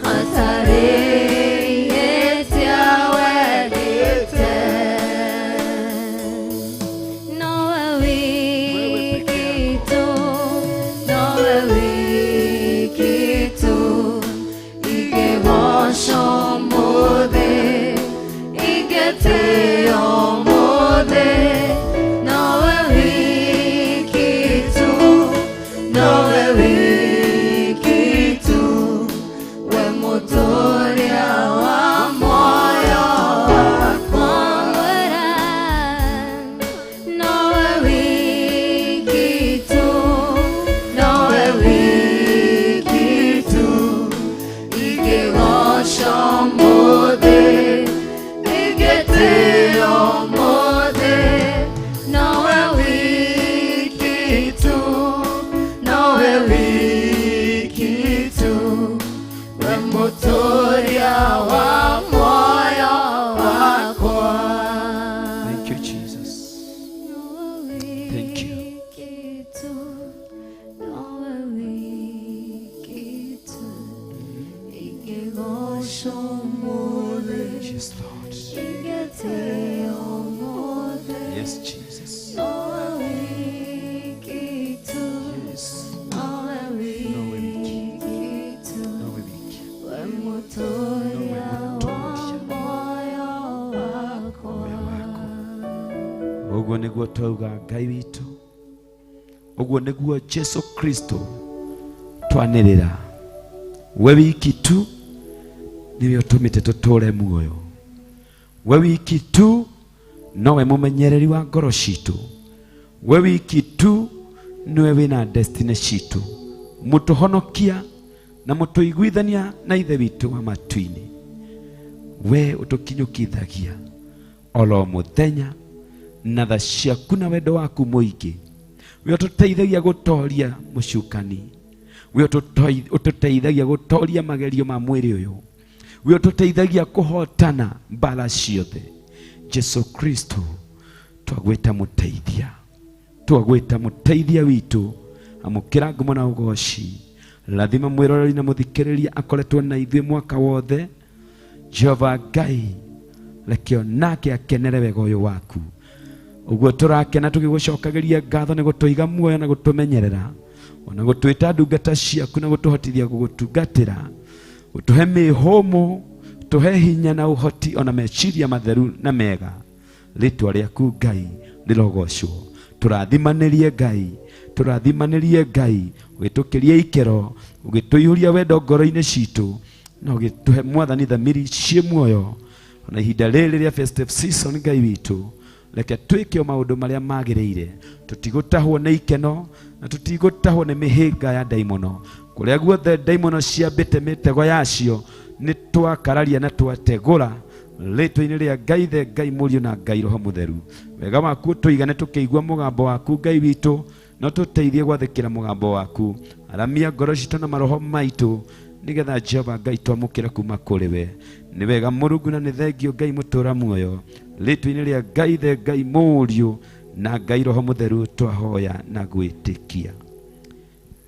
Speaker 2: hatarĩ ihĩtia wekĩte. Nowe wiki tu, nowe wiki tu, igegosho mothe, igeteo mothe. Nowe wiki tu, nowe wiki tu, we motoria wa moyo wakwa. Nowe wiki tu, nowe wiki tu, igegosho mothe, igeteo mothe. Nowe wiki tu, nowe wiki tu, we motoria wa moyo wakwa.
Speaker 5: Thank you Jesus. Thank you. Yes Lord. Yes Jesus. Yes. Nowe wiki. Nowe wiki. Nowe motoria moyo wako. Ũguo nĩguo twauga Ngai witũ, ũguo nĩguo Jesu Kristo twanĩrĩra, we wiki tu nĩwe ũtũmĩte tũtũre muoyo, we wiki tu nowe mũmenyereri wa ngoro citũ, we wiki tu nĩwe wĩna destiny citũ, mũtũhonokia na mũtũiguithania na Ithe witũ wa matu-inĩ, we ũtũkinyũkithagia oro mũthenya na tha ciaku na wendo waku mũingĩ, we ũtũteithagia gũtoria mũcukani, we ũtũteithagia gũtoria magerio ma mwĩrĩ ũyũ, we ũtũteithagia kũhotana mbara ciothe. Jesu Kristo twagwĩta mũteithia, twagwĩta mũteithia witũ, amũkĩra ngumo na ũgoci, rathima mwĩroreri na mũthikĩrĩria akoretwo na ithuĩ mwaka wothe. Jehova Ngai, reke onake akenere wega ũyũ waku. Ũguo tũrakena tũgĩgũcokagĩria ngatho nĩ gũtũiga muoyo na gũtũmenyerera, ona gũtwĩta ndungata ciaku na gũtũhotithia gũgũtungatĩra, ũtũhe mĩhũmũ Tũhe hinya na ũhoti ona meciria matheru na mega. Rĩtwa rĩaku Ngai rĩrogocwo. Tũrathimanĩrie Ngai, tũrathimanĩrie Ngai, ũgĩtũkĩrie ikĩro, ũgĩtũihũria wendo ngoro-inĩ citũ, na ũgĩtũhe Mwathani thamiri ciĩ muoyo. Ona ihinda rĩrĩ rĩa festive season Ngai witũ, reke twĩke o maũndũ marĩa magĩrĩire. Tũtigũtahwo nĩ ikeno na tũtigũtahwo nĩ mĩhĩnga ya ndaimono. Kũrĩa guothe ndaimono ciambĩte mĩtego yacio, nĩ twakararia na twategũra rĩtwa-inĩ rĩa Ngai Ithe, Ngai Mũriũ na Ngai Roho Mũtheru. Wega waku ũtũigane tũkĩigua mũgambo waku Ngai witũ, no tũteithie gwathĩkĩra mũgambo waku. Aramia ngoro citũ na maroho maitũ, nĩgetha Jehova Ngai twamũkĩre kuma kũrĩ we. Nĩ wega Mũrungu na nĩ thengio Ngai mũtũra muoyo. Rĩtwa-inĩ rĩa Ngai Ithe, Ngai Mũriũ na Ngai Roho Mũtheru twahoya na gwĩtĩkia.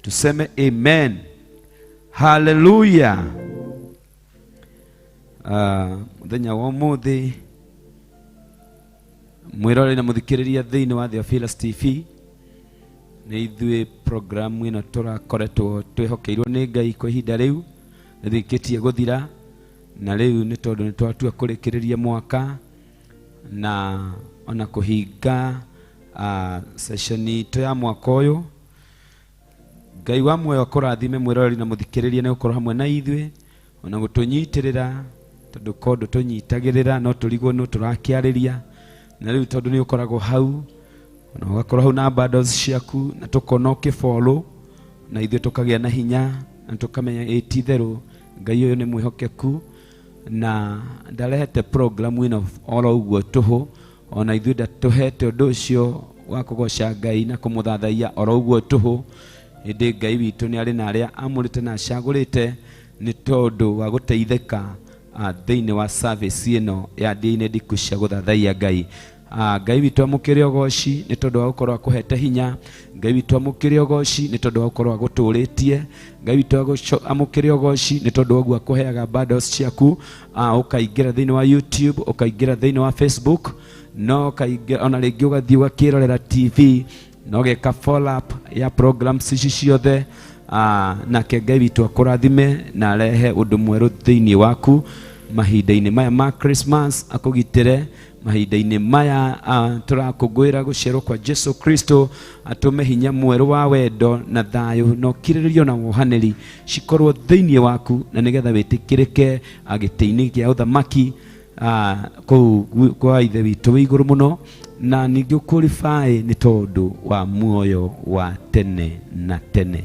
Speaker 5: Tuseme amen. Hallelujah. Mũthenya wa ũmũthĩ mwĩroreri na mũthikĩrĩria thĩinĩ wa Theophilus TV, nĩ ithuĩ programu ĩno tũrakoretwo twĩhokeirwo nĩ Ngai kwa ihinda rĩu rĩrĩkĩtie gũthira, na rĩu nĩ tondũ nĩ twatua kũrĩkĩrĩria mwaka na ona kũhinga session itũ ya mwaka ũyũ. Ngai wa muoyo akũrathime mwĩroreri na mũthikĩrĩria nĩ gũkorwo hamwe na ithuĩ ona gũtũnyitĩrĩra, tondũ ko ndũtũnyitagĩrĩra no tũrigwo nũ tũrakĩarĩria, na rĩu tondũ nĩ ũkoragwo hau ona ũgakorwo hau na bundles ciaku na tũkona ũkĩfollow, na ithuĩ tũkagĩa na hinya na tũkamenya ĩ ti itherũ Ngai ũyũ nĩ mwĩhokeku na ndarehete programu ĩno oro ũguo tũhũ, ona ithuĩ ndatũhete ũndũ ũcio wa kũgoca Ngai na kũmũthathaiya oro ũguo tũhũ. Ĩndĩ Ngai witũ nĩ arĩ na arĩa amũrĩte na acagũrĩte nĩ tondũ wa gũteithĩka thĩinĩ wa service ĩno ya ndĩ-inĩ ndiku cia gũthathaiya Ngai. Ngai witũ amũkĩre ũgoci nĩ tondũ wa gũkorwo akũhete hinya. Ngai witũ amũkĩre ũgoci nĩ tondũ wa gũkorwo agũtũrĩtie. Ngai witũ amũkĩre ũgoci nĩ tondũ wa ũguo akũheaga bundles ciaku, ũkaingĩra thĩinĩ wa YouTube, ũkaingĩra thĩinĩ wa Facebook, no ũkaingĩra ona rĩngĩ ũgathiĩ ũgakĩrorera TV, na ũgeka follow up ya programs ici ciothe. Nake Ngai witũ akũrathime na arehe ũndũ mwerũ thĩinĩ waku mahinda-inĩ maya ma Christmas, akũgitĩre mahinda-inĩ maya tũrakũngũĩra gũciarwo kwa Jesu Kristo, atũme hinya mwerũ wa wendo na thayũ na ũkirĩrĩrio na wohanĩri cikorwo thĩinĩ waku, na nĩgetha wĩtĩkĩrĩke gĩtĩ-inĩ kĩa ũthamaki kũu kwa Ithe witũ wĩ igũrũ mũno, na ningĩ ũqualify nĩ tondũ wa muoyo wa tene na tene.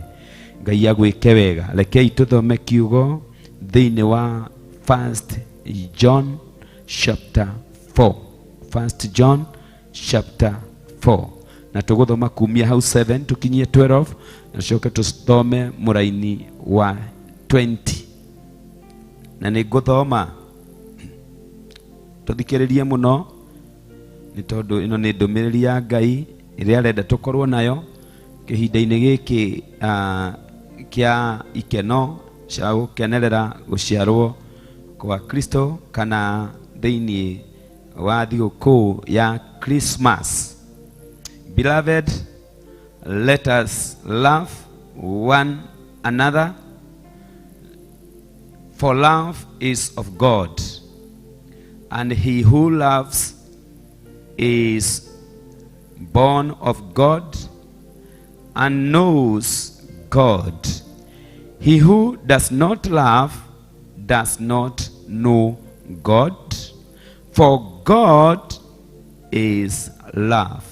Speaker 5: Ngai agwĩke wega. Rekei tũthome kiugo thĩinĩ wa 1 John chapter 4. 1 John chapter 4. Na tũgũthoma kumia hau 7 tũkinyie 12, na coke tũthome mũraini wa 20. Na nĩ ngũthoma tũthikĩrĩrie mũno nĩ tondũ ĩno nĩ ndũmĩrĩri ya Ngai ĩrĩa arenda tũkorwo nayo kĩhinda-inĩ gĩkĩ kĩa ikeno cia gũkenerera gũciarwo kwa Kristo kana thĩinĩ wa thigũkũ ya Christmas. Beloved, let us love one another, for love is of God, and he who loves is born of God and knows God. He who does not love does not know God, for God is love.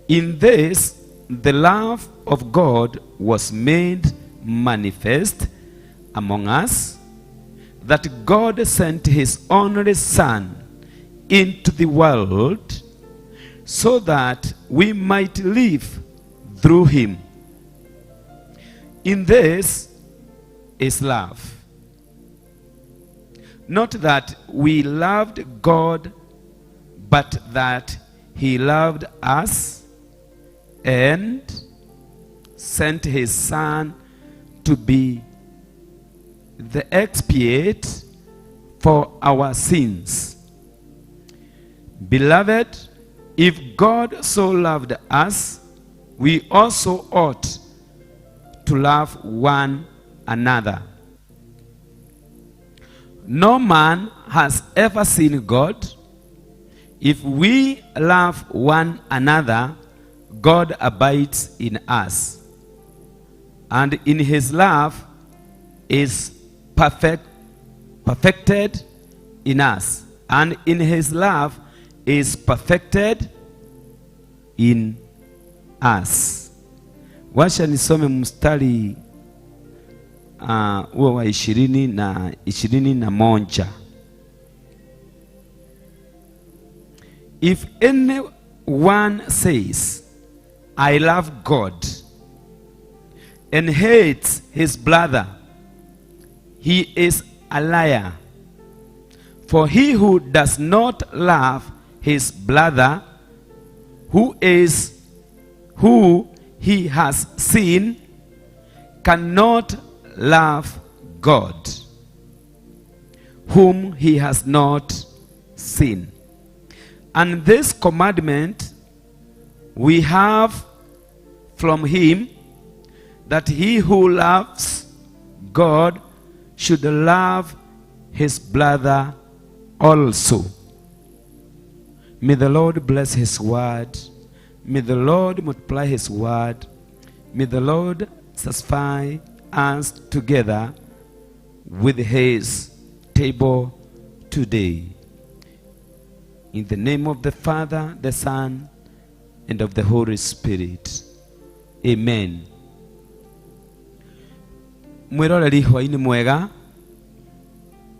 Speaker 5: In this, the love of God was made manifest among us, that God sent his only Son into the world so that we might live through him. In this is love. Not that we loved God, but that he loved us and sent his Son to be the expiate for our sins. Beloved, if God so loved us, we also ought to love one another. No man has ever seen God. If we love one another, God abides in us. And in his love is perfected in us. And in his love is perfected in us. Wacha nisome mstari huo wa 20 na 21. If anyone says, I love God, and hates his brother, he is a liar. For he who does not love his brother, who he has seen, cannot love God, whom he has not seen. And this commandment we have from him, that he who loves God should love his brother also. May the Lord bless his word. May the Lord multiply his word. May the Lord satisfy us together with his table today. In the name of the Father, the Son, and of the Holy Spirit. Amen. Mwiroreri hwaini mwega,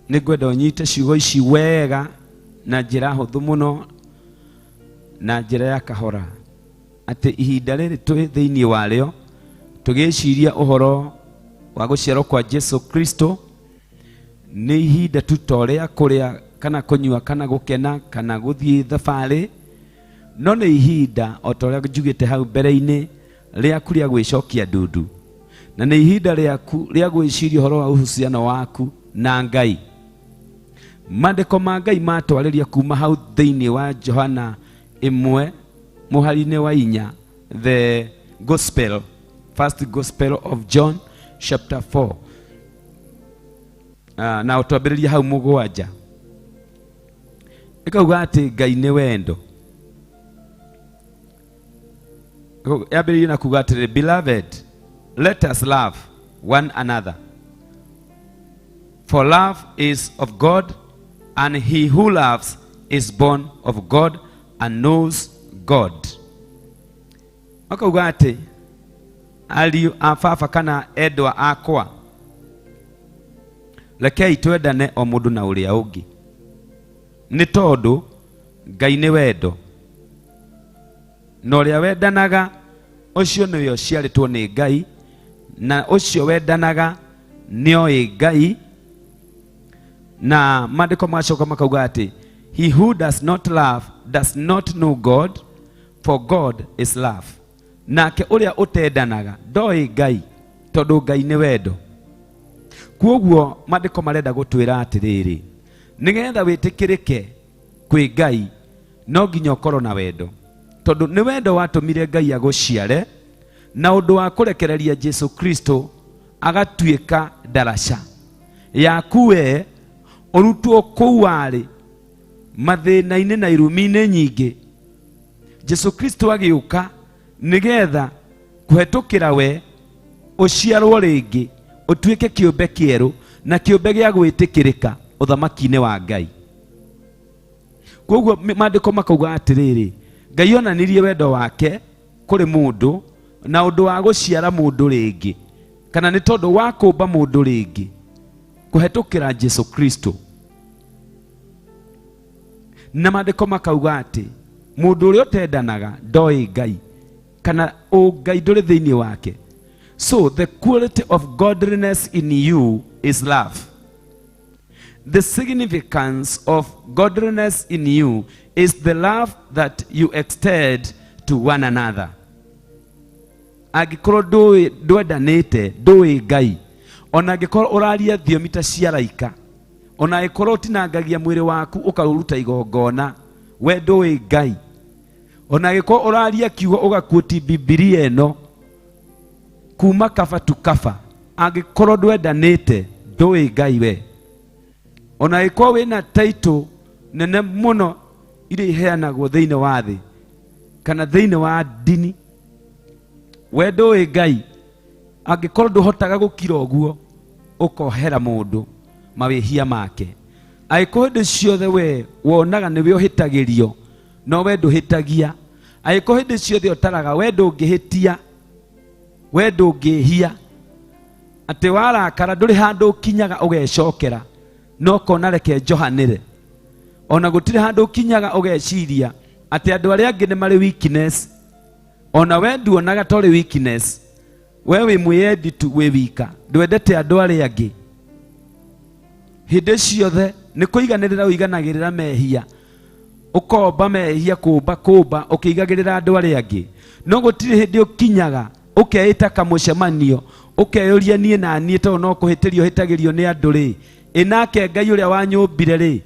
Speaker 5: nĩngwenda ũnyite ciugo ici wega na njĩra hũthũ mũno na njĩra ya kahora, atĩ ihinda rĩrĩ twĩ thĩinĩ warĩo tũgĩciria ũhoro wa gũciarwo kwa Jesu Kristo nĩ ihinda tu to rĩa kũrĩa kana kũnyua kana gũkena kana gũthiĩ thabarĩ, no nĩ ihinda o ta ũrĩa njugĩte hau mbere-inĩ rĩaku rĩa gwĩcokia ndundu, na nĩ ihinda rĩaku rĩa gwĩciria ũhoro wa uhusiano waku na Ngai. Maandĩko ma Ngai matwarĩria kuma hau thĩinĩ wa Johana 1 mũhari-inĩ wa 4, the gospel, first gospel of John chapter 4, na ũtwambĩrĩria hau 7, ĩkauga atĩ Ngai nĩ wendo. Yambĩrĩirie na kuga atĩrĩ, beloved, let us love one another, for love is of God, and he who loves is born of God and knows God. Makauga atĩ ariũ a baba kana endwa akwa, rekei twendane o mũndũ na ũrĩa ũngĩ, nĩ tondũ Ngai nĩ wendo, na ũrĩa wendanaga ũcio nĩwe ũciarĩtwo nĩ Ngai, na ũcio wendanaga nĩoĩ Ngai. Na maandĩko macoka makauga atĩ he who does not love does not know God, for God is love. Nake ũrĩa ũtendanaga ndoĩ Ngai, tondũ Ngai nĩ wendo. Kwoguo maandĩko marenda gũtwĩra atĩrĩrĩ, nĩgetha wĩtĩkĩrĩke kwĩ Ngai no nginya ũkorwo na wendo, tondũ nĩ wendo watũmire Ngai agũciare na ũndũ wa kũrekereria Jesu Kristo agatuĩka ndaraca yaku we ũrutwo kũu warĩ mathĩna-inĩ na irumi-inĩ nyingĩ. Jesu Kristo agĩũka nĩgetha kũhetũkĩra we ũciarwo rĩngĩ, ũtuĩke kĩũmbe kĩerũ na kĩũmbe gĩa gwĩtĩkĩrĩka ũthamaki-inĩ wa Ngai. Kwoguo maandĩko makauga atĩrĩrĩ, Ngai onanirie wendo wake kũrĩ mũndũ na ũndũ wa gũciara mũndũ rĩngĩ, kana nĩ tondũ wa kũmba mũndũ rĩngĩ kũhetũkĩra Jesu Kristo. Na maandĩko makauga atĩ mũndũ ũrĩa ũtendanaga ndoĩ Ngai, kana ũngai ndũrĩ thĩinĩ wake. So the quality of godliness in you is love. The significance of godliness in you is the love that you extend to one another. Angĩkorwo ndwendanĩte, ndũĩ Ngai, ona angĩkorwo ũraria thiomi ta cia araika, ona angĩkorwo ũtinangagia mwĩrĩ waku ũkaũruta igongona, we ndũĩ Ngai. Ona angĩkorwo ũraria kiugo ũgakuoti Bibilia ĩno kuma kaba tu kaba, angĩkorwo ndwendanĩte, ndũĩ Ngai we. Ona ĩkorwo wĩna title nene mũno iria iheanagwo thĩinĩ wa thĩ kana thĩinĩ wa ndini, we ndũĩ Ngai. Angĩkorwo ndũhotaga gũkira ũguo, ũkohera mũndũ mawĩhia make. Angĩkorwo hĩndĩ ciothe we wonaga nĩwe ũhĩtagĩrio, no we ndũhĩtagia. Angĩkorwo hĩndĩ ciothe ũtaraga we ndũngĩhĩtia, we ndũngĩhia, atĩ warakara ndũrĩ handũ ũkinyaga ũgecokera, no kona reke njohanĩre. Ona gũtirĩ handũ ũkinyaga ũgeciria atĩ andũ arĩa angĩ nĩ marĩ weakness. Ona we nduonaga ta ũrĩ weakness. We wĩ mwĩyendi tu, wĩ wika, ndwendete andũ arĩa angĩ. Hĩndĩ ciothe nĩ kũiganĩrĩra ũiganagĩrĩra mehia, ũkomba mehia kũmba kũmba ũkĩigagĩrĩra andũ arĩa angĩ. No gũtirĩ hĩndĩ ũkinyaga ũkeĩta kamũcemanio, ũkeyũria niĩ na niĩ tondũ no kũhĩtĩrio hĩtagĩrio nĩ andũ rĩ, ĩ nake Ngai ũrĩa wanyũmbire rĩ,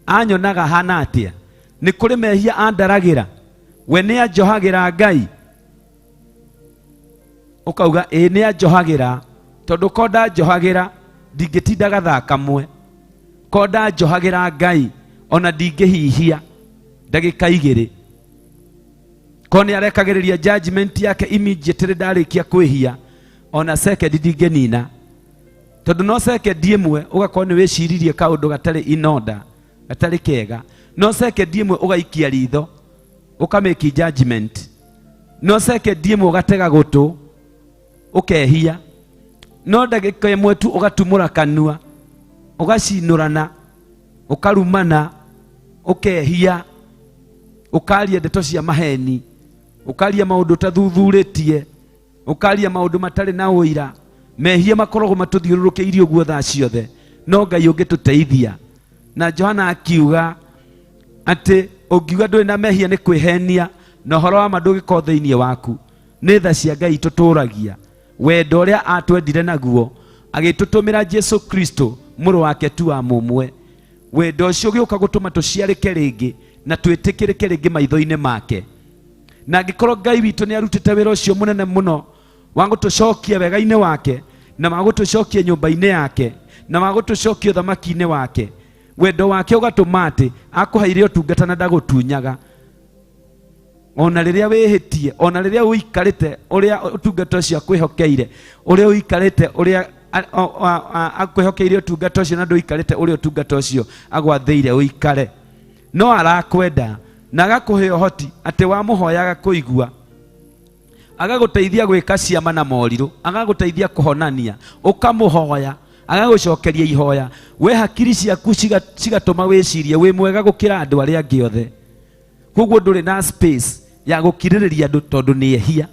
Speaker 5: anyonaga hana atĩa? Nĩ kũrĩ mehia andaragĩra? We nĩ anjohagĩra Ngai? Ũkauga ĩ nĩ anjohagĩra, tondũ ko ndanjohagĩra ndingĩtinda gathaa kamwe. Ko ndanjohagĩra Ngai ona ndingĩhihia ndagĩka igĩrĩ. Ko nĩ arekagĩrĩria judgment yake immediately ndarĩkia kwĩhia, ona second ndingĩnina. Tondũ no second ĩmwe ũgakorwo nĩ wĩciririe kaũndũ gatarĩ in order, gatarĩ kega. No second ĩmwe ũgaikia ritho, ũkamake judgment. No second ĩmwe ũgatega gũtũ, ũkehia. No ndagĩka ĩmwe tu ũgatumũra kanua, ũgacinũrana, ũkarumana, ũkehia, ũkaria ndeto cia maheni, ũkaria maũndũ ũtathuthurĩtie, ũkaria maũndũ matarĩ na ũira. Mehia makoragwo matũthiũrũrũkĩirie ũguo thaa ciothe, no Ngai ũngĩtũteithia. Na Johana akiuga atĩ ũngiuga ndũrĩ na mehia nĩ kwĩhenia, na ũhoro wa ma ndũngĩkorwo thĩinĩ waku. Nĩ tha cia Ngai itũtũragia, wendo ũrĩa atwendire naguo, agĩtũtũmĩra Jesu Kristo mũrũ wake tu wa mũmwe. Wendo ũcio ũgĩũka gũtũma tũciarĩke rĩngĩ na twĩtĩkĩrĩke rĩngĩ maitho-inĩ make. Na angĩkorwo Ngai witũ nĩ arutĩte wĩra ũcio mũnene mũno wa gũtũcokia wega-inĩ wake, na wa gũtũcokia nyũmba-inĩ yake, na wa gũtũcokia ũthamaki-inĩ wake, wendo wake ũgatũma atĩ akũheire ũtungata na ndagũtunyaga. Ona rĩrĩa wĩhĩtie, ona rĩrĩa ũikarĩte ũrĩa ũtungata ũcio akwĩhokeire, ũrĩa ũikarĩte ũrĩa akwĩhokeire ũtungata ũcio, na ndũikarĩte ũrĩa ũtungata ũcio agwathĩire ũikare, no arakwenda na agakũhe ũhoti atĩ wamũhoyaga kũigua, agagũteithia gwĩka ciama na morirũ, agagũteithia kũhonania, ũkamũhoya agagũcokeria ihoya. We hakiri ciaku cigatũma wĩcirie wĩ mwega gũkĩra andũ arĩa angĩ othe. Koguo ndũrĩ na space ya gũkirĩrĩria andũ tondũ nĩ ehia.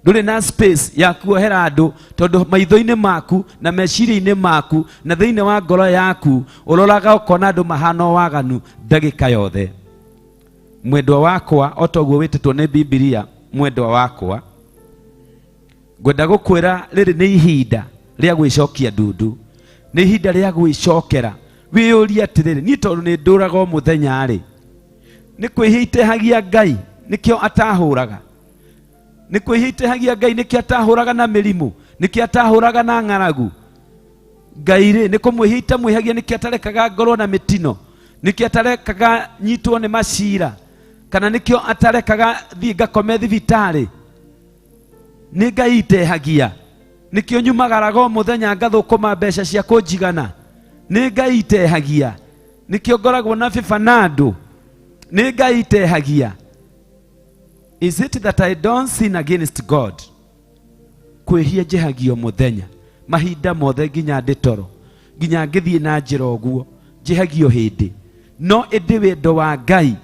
Speaker 5: Ndũrĩ na space ya kuohera andũ tondũ maitho-inĩ maku na meciria-inĩ maku na thĩinĩ wa ngoro yaku ũroraga ũkona andũ mahana waganu ndagĩka yothe. Mwendwa wakwa, o ta ũguo wĩtĩtwo nĩ Bibilia, mwendwa wakwa, ngwenda gũkwĩra rĩrĩ nĩ ihinda rĩa gwĩcokia ndundu, nĩ ihinda rĩa gwĩcokera. Wĩyũrie atĩrĩrĩ, niĩ tondũ nĩ ndũraga o mũthenya rĩ, nĩ kwĩhia itehagia Ngai nĩkĩo atahũraga? Nĩ kwĩhia itehagia Ngai nĩkĩo atahũraga na mĩrimũ? Nĩkĩo atahũraga na ng'aragu? Ngai rĩ, nĩ kũmwĩhia itamwĩhagia nĩkĩo atarekaga ngorwo na mĩtino? Nĩkĩo atarekaga nyitwo nĩ macira? Kana nĩkĩo atarekaga thiĩ ngakome thibitarĩ? Nĩ Ngai itehagia? Nĩkĩo nyumagaraga o mũthenya ngathũkũma mbeca cia kũnjigana? Nĩ Ngai itehagia? Nĩkĩo ngoragwo na bĩba na andũ? Nĩ Ngai itehagia? Is it that I don't sin against God? Kwĩhia njĩhagio mũthenya mahinda mothe, nginya ndĩ toro, nginya ngĩthiĩ na njĩra ũguo njĩhagio hĩndĩ. No ĩndĩ wendo wa Ngai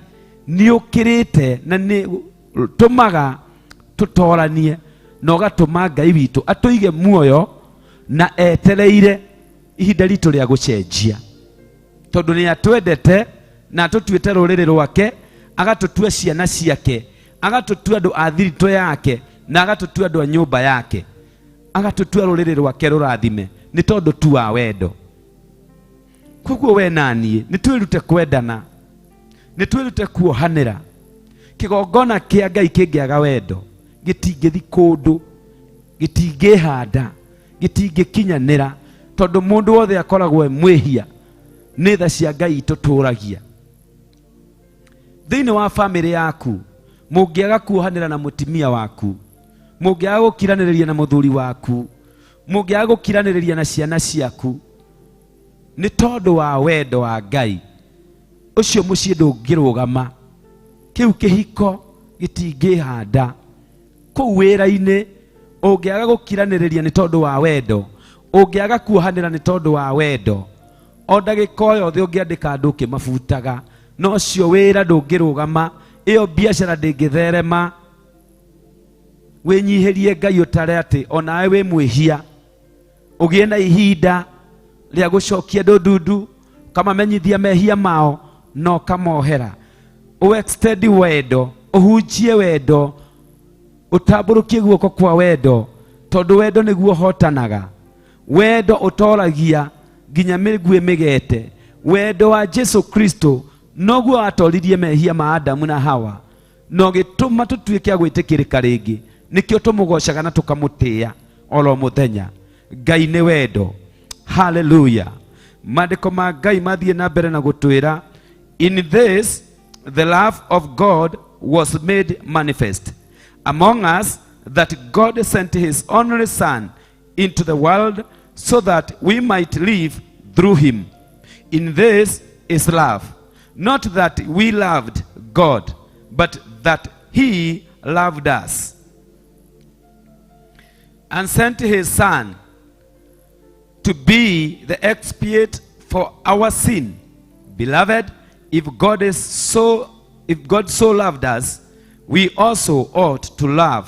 Speaker 5: nĩ ũkĩrĩte na nĩ tũmaga tũtoranie, na ũgatũma Ngai witũ atũige muoyo na etereire ihinda ritũ rĩa gũcenjia, tondũ nĩ atwendete na atũtuĩte rũrĩrĩ rwake, agatũtua ciana ciake, agatũtua andũ a thiritũ yake, na agatũtua andũ a nyũmba yake, agatũtua rũrĩrĩ rwake rũrathime nĩ tondũ tu wa wendo. Koguo we na niĩ nĩ twĩrute kwendana, nĩ twĩrute kuohanĩra. Kĩgongona kĩa Ngai kĩngĩaga wendo gĩtingĩthi kũndũ, gĩtingĩhanda, gĩtingĩkinyanĩra, tondũ mũndũ wothe akoragwo e mwĩhia. Nĩ tha cia Ngai itũtũragia. Thĩinĩ wa bamĩrĩ yaku, mũngĩaga kuohanĩra na mũtumia waku, mũngĩaga gũkiranĩrĩria na mũthuri waku, mũngĩaga gũkiranĩrĩria na ciana ciaku, nĩ tondũ wa wendo wa Ngai, ũcio mũciĩ ndũngĩrũgama. Kĩu kĩhiko gĩtingĩhanda. Kũu wĩra-inĩ, ũngĩaga gũkiranĩrĩria nĩ tondũ wa wendo, ũngĩaga kuohanĩra nĩ tondũ wa wendo, o ndagĩka o yothe ũngĩandĩka andũ ũkĩmabutaga, no ũcio wĩra ndũngĩrũgama, ĩyo biacara ndĩngĩtherema. Wĩnyihĩrie Ngai ũtare atĩ onawe wĩ mwĩhia, ũgĩe na ihinda rĩa gũcokia andũ ndundu, ũkamamenyithia mehia mao na ũkamohera. Ũ-extend wendo, ũhunjie wendo, ũtambũrũkie guoko kwa wendo, tondũ wendo nĩguo ũhotanaga. Wendo ũtoragia nginya mĩguĩ mĩgete. Wendo wa Jesu Kristo noguo watoririe mehia ma Adamu na Hawa, na ũgĩtũma tũtuĩke a gwĩtĩkĩrĩka rĩngĩ. Nĩkĩo tũmũgocaga na tũkamũtĩĩa oro mũthenya. Ngai nĩ wendo. Hallelujah. Maandĩko ma Ngai mathiĩ na mbere na gũtwĩra, in this the love of God was made manifest among us, that God sent his only son into the world so that we might live through him. In this is love, not that we loved God, but that he loved us and sent his son to be the expiate for our sin. Beloved, if God so loved us, we also ought to love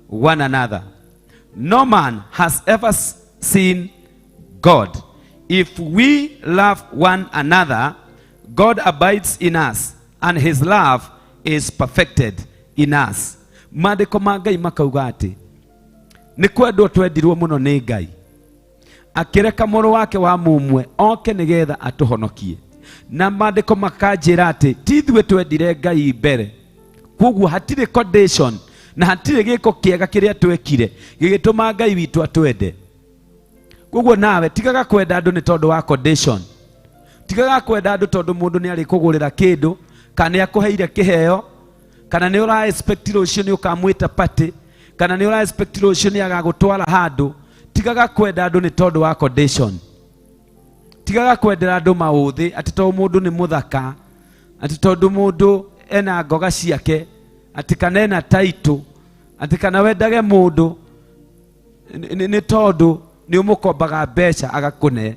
Speaker 5: one another. No man has ever seen God. If we love one another, God abides in us, and his love is perfected in us. Maandĩko ma Ngai makauga atĩ nĩ kwendwo twendirwo mũno nĩ Ngai, akĩreka mũrũ wake wa mũmwe oke nĩgetha atũhonokie. Na maandĩko makanjĩra atĩ ti ithuĩ twendire Ngai mbere, koguo hatirĩ condition na hatirĩ gĩko kĩega kĩrĩa twekire gĩgĩtũma Ngai witũ atwende. Koguo nawe tigaga kwenda andũ nĩ tondũ wa condition, tigaga kwenda andũ tondũ mũndũ nĩ arĩkũgũrĩra kĩndũ, kana nĩ akũheire kĩheo, kana nĩ ũra expect rũciũ nĩ ũkamwĩta party, kana nĩ ũra expect rũciũ nĩ agagũtwara handũ. Tigaga kwenda andũ nĩ tondũ wa condition. Tigaga kwendera andũ maũthĩ atĩ tondũ mũndũ nĩ mũthaka, atĩ tondũ mũndũ ena ngoga ciake, atĩ kana ena title, atĩ kana wendage mũndũ nĩ tondũ nĩ ũmũkombaga mbeca agakũne.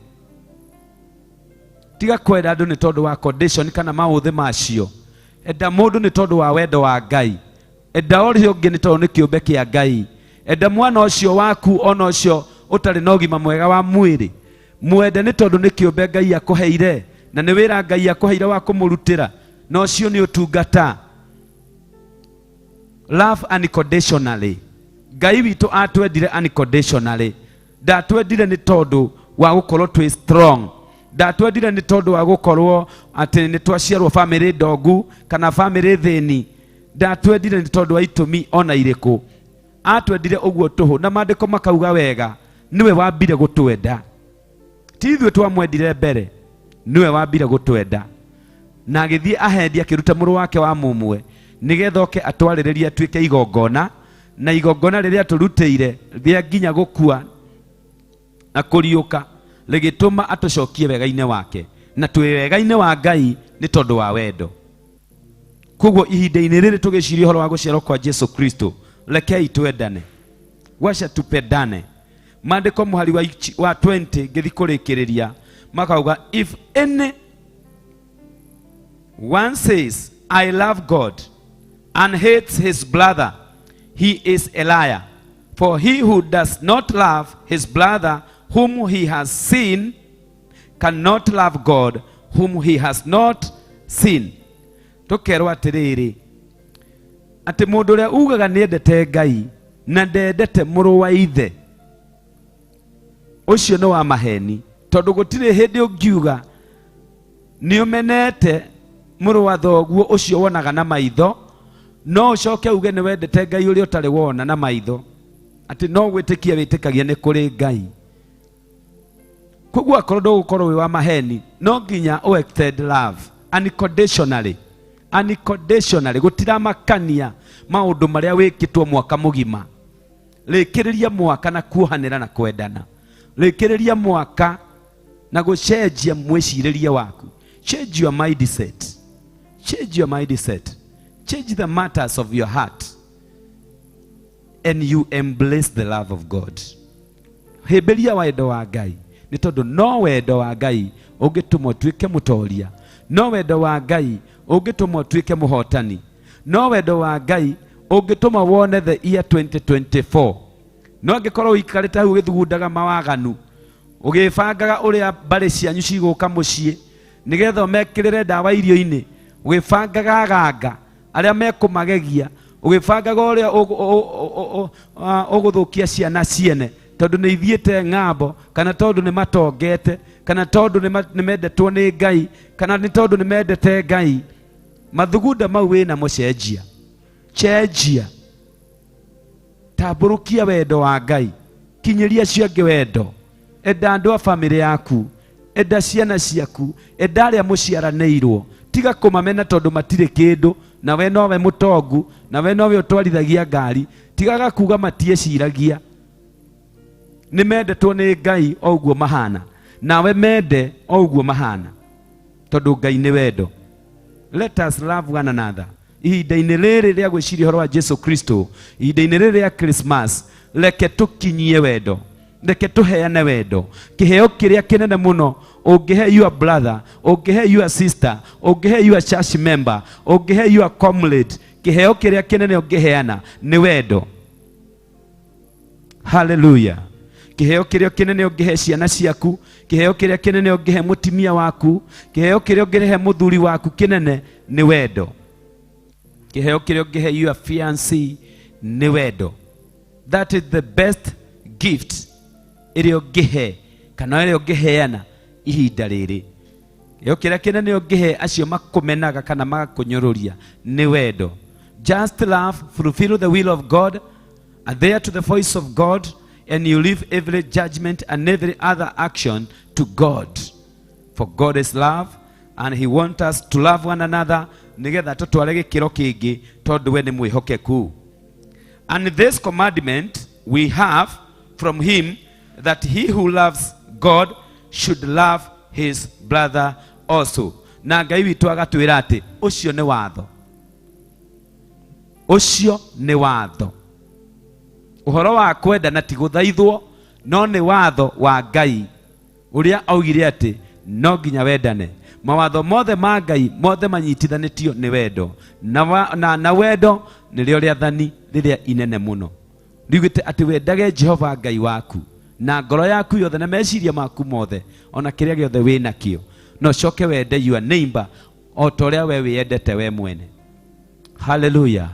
Speaker 5: Tiga kwenda andũ nĩ tondũ wa condition kana maũthĩ macio. Enda mũndũ nĩ tondũ wa wendo wa Ngai. Enda ũrĩa ũngĩ nĩ tondũ nĩ kĩũmbe kĩa Ngai. Enda mwana ũcio waku ona ũcio ũtarĩ na ũgima mwega wa mwĩrĩ, mwende nĩ tondũ nĩ kĩũmbe Ngai akũheire, na nĩ wĩra Ngai akũheire wa kũmũrutĩra, na ũcio nĩ ũtungata. Love unconditionally. Ngai witũ atwendire unconditionally. Ndatwendire nĩ tondũ wa gũkorwo twĩ strong, ndatwendire nĩ tondũ wa gũkorwo atĩ nĩ twaciarwo bamĩrĩ ndongu kana bamĩrĩ thĩni. Ndatwendire nĩ tondũ wa itũmi ona irĩkũ. Atwendire ũguo tũhũ, na maandĩko makauga wega nĩwe wambire gũtwenda. Ti ithuĩ twamwendire mbere, nĩwe wambire gũtwenda. Na agĩthiĩ ahendi akĩruta mũrũ wake wa mũmwe nĩgetha oke atwarĩrĩrie atuĩke igongona, na igongona rĩrĩa atũrutĩire rĩa nginya gũkua na kũriũka rĩgĩtũma atũcokie wega-inĩ wake, na twĩ wega-inĩ wa Ngai nĩ tondũ wa wendo. Koguo ihinda-inĩ rĩrĩ tũgĩciria ũhoro wa gũciarwo kwa Jesu Kristo, rekei twendane, wacha tupendane. Maandĩko mũhari wa 20 ngĩthi kũrĩkĩrĩria makauga, if any one says I love God and hates his brother, he is a liar. For he who does not love his brother whom he has seen cannot love God whom he has not seen. Tũkerwo atĩrĩrĩ, atĩ mũndũ ũrĩa ugaga nĩendete Ngai na ndendete mũrũ wa ithe, ũcio nĩ wa maheni, tondũ gũtirĩ hĩndĩ ũngiuga nĩ ũmenete mũrũ wa thoguo ũcio wonaga na maitho, no ũcoke uge nĩ wendete Ngai ũrĩa ũtarĩ wona na maitho, atĩ no gwĩtĩkia wĩtĩkagia nĩ kũrĩ Ngai. Koguo akorwo ndũgũkorwo wĩ wa maheni, no nginya ũ extend love unconditionally. Unconditionally, gũtiramakania maũndũ marĩa wĩkĩtwo mwaka mũgima. Rĩkĩrĩria mwaka na kuohanĩra na kwendana. Rĩkĩrĩria mwaka na gũcenjia mwĩcirĩrie waku. Change your mindset. Change your mindset. Change the matters of your heart. And you embrace the love of God. Hĩmbĩria wendo wa Ngai, nĩ tondũ no wendo wa Ngai ũngĩtũma ũtuĩke mũtoria, no wendo wa Ngai ũngĩtũma ũtuĩke mũhotani, no wendo wa Ngai ũngĩtũma wone the year 2024. No angĩkorwo ũikarĩte hau ũgĩthugundaga mawaganu, ũgĩbangaga ũrĩa mbarĩ cianyu cigũka mũciĩ nĩgetha ũmekĩrĩre ndawa irio-inĩ, ũgĩbangaga aganga arĩa mekũmagegia, ũgĩbangaga ũrĩa ũgũthũkia ciana ciene tondũ nĩ ithiĩte ng'ambo, kana tondũ nĩ matongete, kana tondũ nĩ mendetwo nĩ Ngai, kana nĩ tondũ nĩ mendete Ngai. Mathugunda mau wĩna mũcenjia. Cenjia. Tambũrũkia wendo wa Ngai. Kinyĩria acio angĩ wendo. Enda andũ a bamĩrĩ yaku, enda ciana ciaku, enda arĩa mũciaranĩirwo. Tiga kũmamena tondũ matirĩ kĩndũ, na we nowe mũtongu, na we nowe ũtwarithagia ngari. Tigaga kuga matieciragia. Nĩ mendetwo nĩ Ngai o ũguo mahana, nawe mende o ũguo mahana, tondũ Ngai nĩ wendo. Let us love one another. Ihinda-inĩ rĩrĩ rĩa gwĩciria ũhoro wa Jesu Kristo, ihinda-inĩ rĩrĩ rĩa Christmas, reke tũkinyie wendo, reke tũheane wendo. Kĩheo kĩrĩa kĩnene mũno ũngĩhe your brother, ũngĩhe your sister, ũngĩhe your church member, ũngĩhe your comrade, kĩheo kĩrĩa kĩnene ũngĩheana nĩ wendo. Hallelujah. Kĩheo kĩrĩa kĩnene ũngĩhe ciana ciaku, kĩheo kĩrĩa kĩnene ũngĩhe mũtumia waku, kĩheo kĩrĩa ũngĩhe mũthuri waku kĩnene nĩ wendo. Kĩheo kĩrĩa ũngĩhe your fiancé nĩ wendo. That is the best gift ĩrĩa ũngĩhe kana ĩrĩa ũngĩheana ihinda rĩrĩ. Kĩheo kĩrĩa kĩnene ũngĩhe acio makũmenaga kana magakũnyũrũria nĩ wendo. Just love, fulfill the will of God, adhere to the voice of God, and you leave every judgment and every other action to God. For God is love, and he wants us to love one another, nĩgetha tũtware gĩkĩro kĩngĩ, tondũ we nĩ mwĩhokeku. And this commandment we have from him, that he who loves God should love his brother also. Na Ngai witũ agatwĩra atĩ ũcio nĩ watho. Ũcio nĩ watho. Ũhoro wa kwendana ti gũthaithwo, no nĩ watho wa Ngai ũrĩa augire atĩ no nginya wendane. Mawatho mothe ma Ngai mothe manyitithanĩtio nĩ wendo. Na wendo nĩrĩo rĩathani rĩrĩa inene mũno. Riugĩte atĩ wendage Jehova Ngai waku na ngoro yaku yothe na meciria maku mothe, ona kĩrĩa gĩothe wĩ nakĩo, na ũcoke wende your neighbor o ta ũrĩa we wĩyendete we mwene. Hallelujah.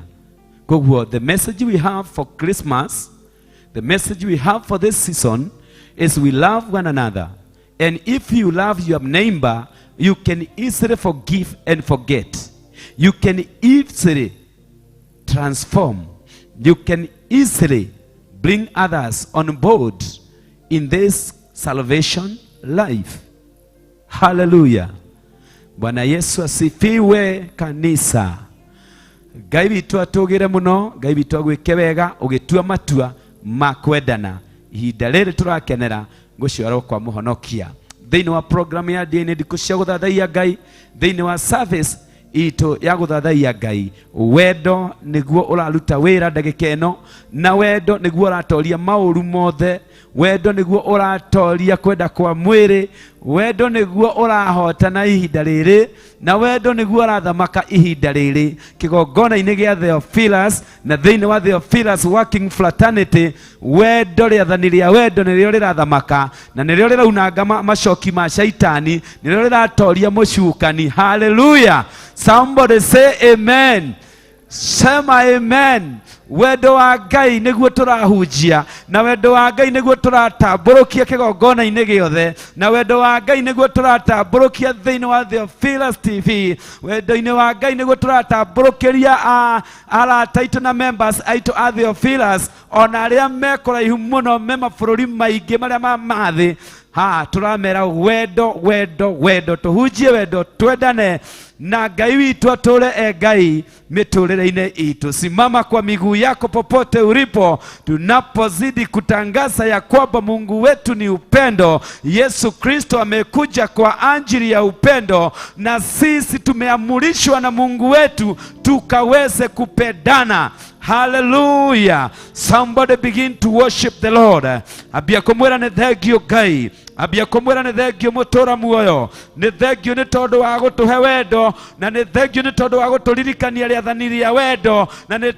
Speaker 5: Koguo the message we have for Christmas, the message we have for this season is we love one another. And if you love your neighbor, you can easily forgive and forget. You can easily transform. You can easily bring others on board in this salvation life. Hallelujah. Bwana Yesu asifiwe kanisa. Ngai witũ atũgĩre mũno, Ngai witũ agwĩke wega, ũgĩtua matua ma kwendana. Ihinda rĩrĩ tũrakenera gũciarwo kwa mũhonokia. Thĩinĩ wa program ya DNA ndikũ cia gũthathaiya Ngai, thĩinĩ wa service itũ ya gũthathaiya Ngai, wendo nĩguo ũraruta wĩra ndagĩka ĩno, na wendo nĩguo ũratoria maũru mothe, wendo nĩguo ũratoria kwenda kwa mwĩrĩ, wendo nĩguo ũrahotana ihinda rĩrĩ, na wendo nĩguo ũrathamaka ihinda rĩrĩ. Kĩgongona-inĩ gĩa Theophilus na thĩinĩ wa Theophilus Working Fraternity, wendo, rĩathani rĩa wendo nĩrĩo rĩrathamaka, na nĩrĩo rĩraunanga macoki ma shaitani, nĩrĩo rĩratoria mũcukani. Hallelujah. Somebody say amen. Sema amen. Wendo wa Ngai nĩguo tũrahunjia, na wendo wa Ngai nĩguo tũratambũrũkia kĩgongona-inĩ gĩothe, na wendo wa Ngai nĩguo tũratambũrũkia thĩinĩ wa Theophilus TV. Wendo-inĩ wa Ngai nĩguo tũratambũrũkĩria arata aitũ na members aitũ a Theophilus, ona arĩa me kũraihu mũno, me mabũrũri maingĩ marĩa ma mathĩ. Ha tũramera wendo wendo wendo, tũhunjie wendo, twendane na Ngai witũ atũre e Ngai mĩtũrĩre-inĩ itũ. Simama kwa miguu yako popote ulipo, tunapozidi kutangaza ya kwamba Mungu wetu ni upendo. Yesu Kristo amekuja kwa ajili ya upendo, na sisi tumeamrishwa na Mungu wetu tukaweze kupendana. Hallelujah. Somebody begin to worship the Lord. Ambia kumwĩra nĩ thengio Ngai. Ambia kumwĩra nĩ thengio mũtũra muoyo. Nĩ thengio nĩ tondũ wa gũtũhe wendo, na nĩ thengio nĩ tondũ wa gũtũririkania rĩathani rĩa wendo, na nĩ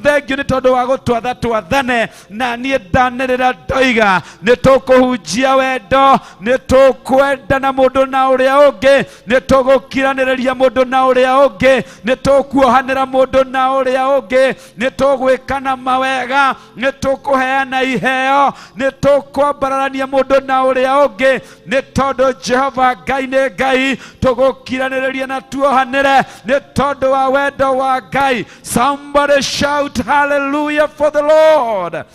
Speaker 5: thengio nĩ tondũ wa gũtwatha twathane. Na niĩ ndanĩrĩra ndoiga nĩ tũkũhunjia wendo, nĩ tũkwendana mũndũ na ũrĩa ũngĩ, nĩ tũgũkiranĩrĩria mũndũ na ũrĩa ũngĩ, nĩ tũkuohanĩra mũndũ na ũrĩa ũngĩ, nĩ tũgwĩkana mawega, nĩ tũkũheana iheo, nĩ tũkwambararania mũndũ na ũrĩa ũngĩ, nĩ tondũ Jehova Ngai nĩ Ngai. Tũgũkiranĩrĩria na tuohanĩre nĩ tondũ wa wendo wa Ngai. Somebody shout hallelujah for the Lord.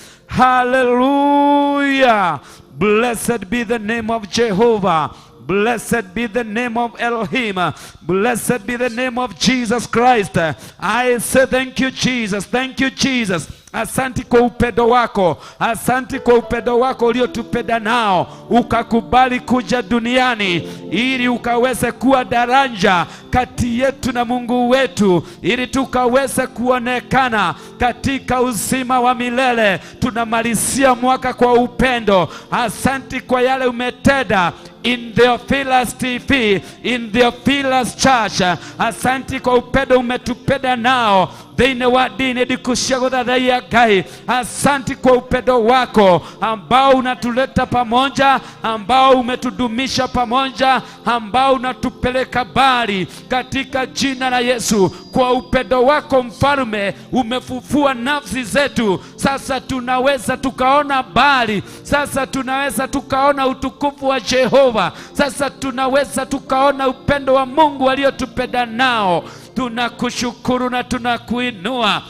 Speaker 5: Hallelujah. Blessed be the name of Jehovah. Blessed be the name of Elohim. Blessed be the name of Jesus Christ. I say thank you, Jesus. Thank you, Jesus. Asanti kwa upendo wako, asanti kwa upendo wako uliotupenda nao, ukakubali kuja duniani ili ukaweze kuwa daraja kati yetu na Mungu wetu, ili tukaweze kuonekana katika uzima wa milele. Tunamalizia mwaka kwa upendo. Asanti kwa yale umetenda in Theophilus TV, in Theophilus Church. Asanti kwa upendo umetupenda nao thĩinĩ wa ndini ndiku cia gũthathaiya Ngai. Asanti kwa upendo wako ambao unatuleta pamoja, ambao umetudumisha pamoja, ambao unatupeleka mbali katika jina la Yesu. Kwa upendo wako Mfalme umefufua nafsi zetu, sasa tunaweza tukaona mbali, sasa tunaweza tukaona utukufu wa Jehova, sasa tunaweza tukaona upendo wa Mungu aliyotupenda nao. Tunakushukuru na tunakuinua.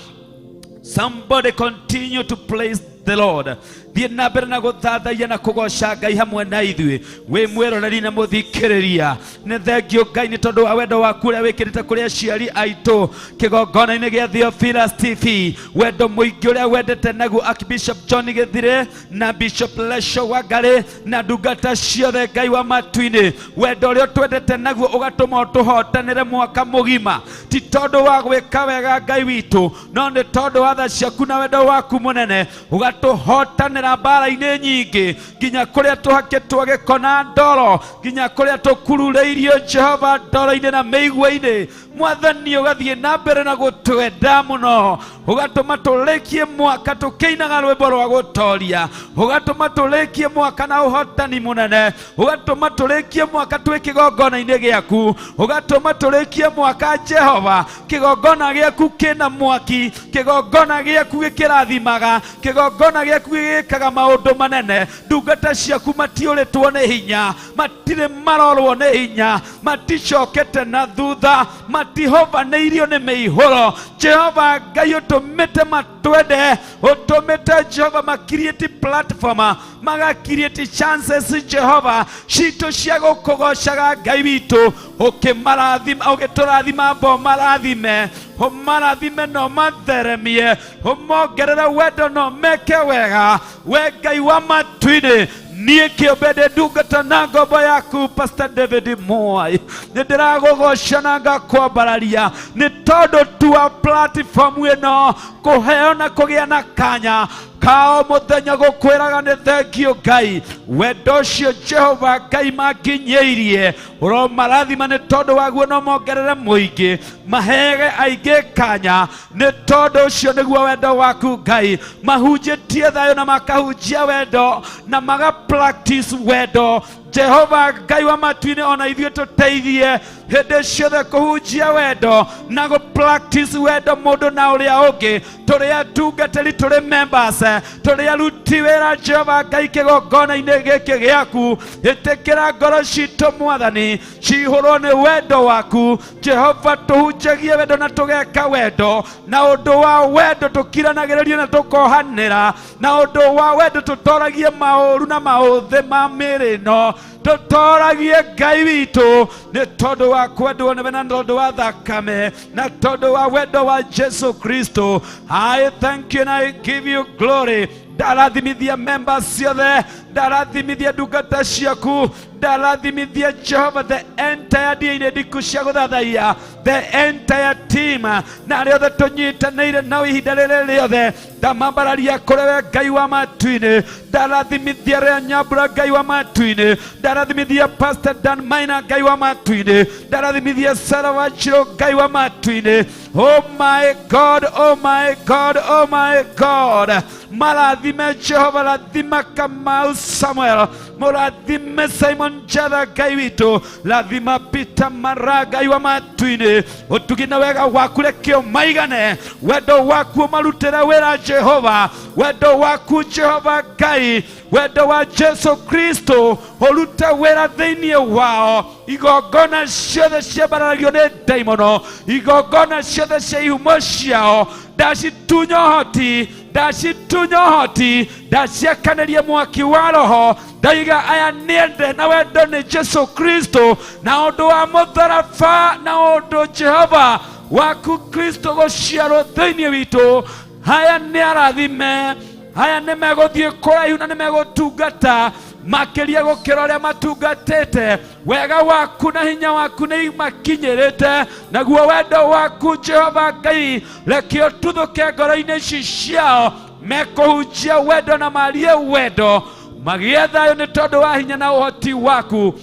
Speaker 5: Somebody continue to praise the Lord. Thiĩ na mbere na gũthathaiya na kũgoca Ngai hamwe na ithuĩ. Wĩ mwĩroreri na mũthikĩrĩria, nĩ thengio Ngai nĩ tondũ wa wendo waku ũrĩa wĩkĩrĩte kũrĩ aciari aitũ kĩgongona-inĩ gĩa Theophilus TV, wendo mũingĩ ũrĩa wendete naguo Archbishop John Gĩthire na Bishop Lesho Wangari na ndungata ciothe Ngai wa matu-inĩ, wendo ũrĩa ũtwendete naguo ũgatũma ũtũhotanĩre mwaka mũgima, ti tondũ wa gwĩka wega Ngai witũ, no nĩ tondũ wa tha ciaku na wendo waku mũnene, ũgatũhotanĩra mbara-inĩ nyingĩ, nginya kũrĩa tũhakĩtwo gĩko na ndoro, nginya kũrĩa tũkururĩirio Jehova ndoro-inĩ na mĩigua-inĩ. Mwathani ũgathiĩ na mbere na gũtwenda mũno, ũgatũma tũrĩkie mwaka tũkĩinaga rwĩmbo rwa gũtoria, ũgatũma tũrĩkie mwaka na ũhotani mũnene, ũgatũma tũrĩkie mwaka twĩ kĩgongona-inĩ gĩaku, ũgatũma tũrĩkie mwaka Jehova kĩgongona gĩaku kĩna mwaki, kĩgongona gĩaku gĩkĩrathimaga, kĩgongona gĩaku gĩgĩkaga maũndũ manene. Ndungata ciaku matiũrĩtwo nĩ hinya, matirĩ marorwo nĩ hinya, maticokete na thutha, matihovanĩirio nĩ mĩihũro. Jehova Ngai ũtũmĩte matwende, ũtũmĩte Jehova makiriĩti platform, magakiriĩti chances Jehova citũ cia gũkũgocaga Ngai witũ, ũkĩmarathima, ũgĩtũrathima mbo marathime, ũmarathime no matheremie, ũmongerere wendo no meke wega. We Ngai wa matu-inĩ, niĩ kĩũmbe ndĩ ndungata na ngombo yaku Pastor David Mwai, nĩ ndĩragũgoca na ngakwambararia nĩ tondũ tu wa platform ĩno kũheo na kũgĩa na kanya kao mũthenya gũkwĩraga nĩ thengio Ngai. Wendo ũcio Jehova Ngai manginyĩirie ũromarathima nĩ tondũ waguo no mongerere mũingĩ, maheage aingĩ kanya nĩ tondũ ũcio nĩguo wendo waku Ngai. Mahunjĩtie thayũ na makahunjia wendo na maga practice wendo. Jehova Ngai wa matu-inĩ, ona ithuĩ tũteithie
Speaker 6: Hĩndĩ ciothe kũhunjia wendo na gũ practice wendo mũndũ na ũrĩa ũngĩ. Tũrĩ atungatĩri, tũrĩ members, tũrĩ aruti wĩra Jehova Ngai kĩgongona-inĩ gĩkĩ gĩaku. Ĩtĩkĩra ngoro citũ Mwathani cihũrwo nĩ wendo waku Jehova. Tũhunjagie wendo na tũgeka wendo, na ũndũ wa wendo tũkiranagĩrĩrie na tũkohanĩra, na ũndũ wa wendo tũtoragie maũru na maũthĩ ma mĩĩrĩ ĩno. Tũtoragie Ngai witũ nĩ tondũ wa kwendwo nĩwe na tondũ wa thakame na tondũ wa wendo wa Jesu Kristo. I thank you and I give you glory. Ndarathimithia members ciothe, ndarathimithia ndungata ciaku, ndarathimithia Jehova the entire DNA ndiku cia gũthathaiya, the entire team na arĩa othe tũnyitanĩire nao ihinda rĩrĩ rĩothe. Ndamambararia kũrĩ we Ngai wa matu-inĩ. Ndarathimithia rĩa Nyambura Ngai wa matu-inĩ. Ndarathimithia Pastor Dan Maina Ngai wa matu-inĩ. Ndarathimithia Sarah Wanjiru Ngai wa matu-inĩ. Oh my God, oh my God, oh my God. Marathime Jehova, rathima Kamau Samuel, mũrathime Simon Njatha Ngai witũ, rathima Peter Mara Ngai wa matu-inĩ. Ũtugi na wega waku reke ũmaigane, wendo waku ũmarutĩre wĩra Jehova, wendo waku Jehova Ngai, wendo wa Jesu Kristo ũrute wĩra thĩinĩ wao. Igongona ciothe ciambararagio nĩ ndaimono, igongona ciothe cia ihumo ciao ndacitunya ũhoti, ndacitunya ũhoti, ndaciakanĩria mwaki wa roho. Ndaiga aya nĩende na wendo nĩ Jesu Kristo na ũndũ wa mũtharaba na ũndũ Jehova waku Kristo gũciarwo thĩinĩ witũ. Haya nĩ arathime, haya nĩ megũthiĩ kũraihu na nĩ megũtungata makĩria gũkĩra ũrĩa matungatĩte. Wega waku na hinya waku nĩ imakinyĩrĩte, naguo wendo waku Jehova Ngai reke ũtuthũke ngoro-inĩ ici ciao. Mekũhunjia wendo na marie wendo, magĩe thayũ nĩ tondũ wa hinya na ũhoti waku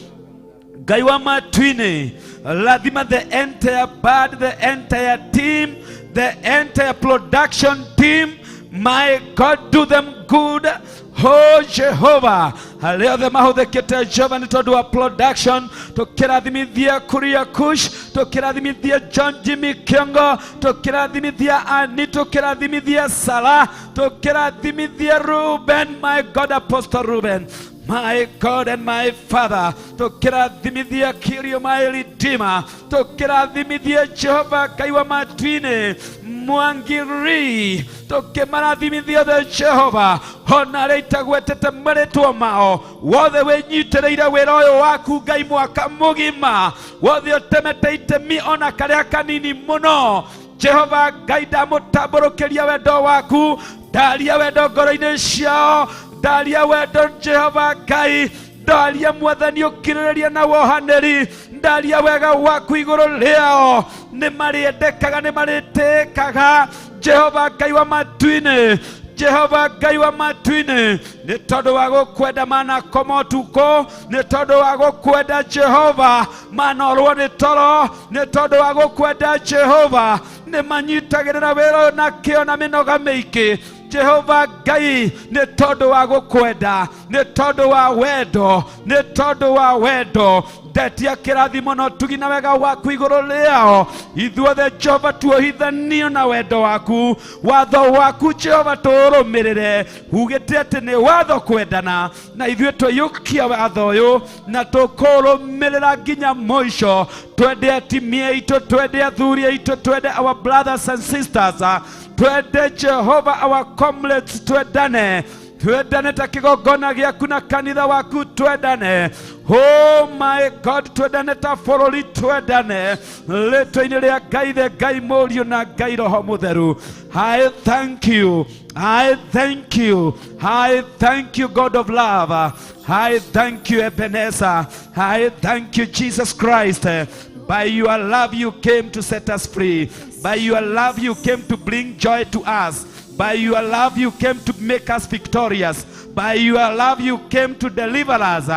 Speaker 6: Ngai wa matu-inĩ. Rathima the entire band, the entire team, the entire production team. My God, do them good. Oh Jehovah, arĩa othe mahũthĩkĩte Jehova nĩ tondũ wa production, tũkĩrathimithia Kuria Kush, tũkĩrathimithia John Jimmy Kiongo, tũkĩrathimithia Ani, tũkĩrathimithia Salah, tũkĩrathimithia Ruben, my God, Apostle Ruben, my God and my Father, tũkĩrathimithia Kirio, my Redeemer, tũkĩrathimithia Jehova Ngai wa matu-inĩ Mwangiri, tũkĩmarathimithia othe Jehova, ona arĩa itagwetete marĩtwa mao, wothe wĩnyitĩrĩire wĩra ũyũ waku Ngai mwaka mũgima, wothe ũtemete itemi ona karĩa kanini mũno. Jehova Ngai, ndamũtambũrũkĩria wendo waku, ndaria wendo ngoro-inĩ ciao, ndaria wendo Jehova Ngai, ndaria Mwathani ũkirĩrĩria na wohanĩri, ndaria wega waku igũrũ rĩao. Nĩ marĩendekaga, nĩ marĩtĩĩkaga Jehova Ngai wa matu-inĩ, Jehova Ngai wa matu-inĩ, nĩ tondũ wa gũkwenda manakoma ũtukũ, nĩ tondũ wa gũkwenda Jehova manorwo nĩ toro, nĩ tondũ wa gũkwenda Jehova nĩ manyitagĩrĩra wĩra ũyũ na kĩo na mĩnoga mĩingĩ. Jehova Ngai, nĩ tondũ wa gũkwenda, nĩ tondũ wa wendo, nĩ tondũ wa wendo, ndetia kĩrathimo na ũtugi na wega waku igũrũ rĩao. Ithuothe Jehova tuohithanio na wendo waku, watho waku Jehova tũũrũmĩrĩre. Ugĩte atĩ nĩ watho kwendana, na ithuĩ twaiyũkia watho ũyũ na tũkũrũmĩrĩra nginya mũico. Twende atimia aitũ, twende athuri aitũ, twende our brothers and sisters, twende Jehova our comrades, twendane, twendane ta kĩgongona gĩaku na kanitha waku, twendane. Oh my God, twendane ta bũrũri, twendane rĩtwa-inĩ rĩa Ngai the Ngai Mũriũ na Ngai Roho Mũtheru. I thank you, I thank you, I thank you, God of love. I thank you, Ebenezer. I thank you, Jesus Christ. By your love you came to set us free. By your love you came to bring joy to us. By your love you came to make us victorious. By your love you came to deliver us.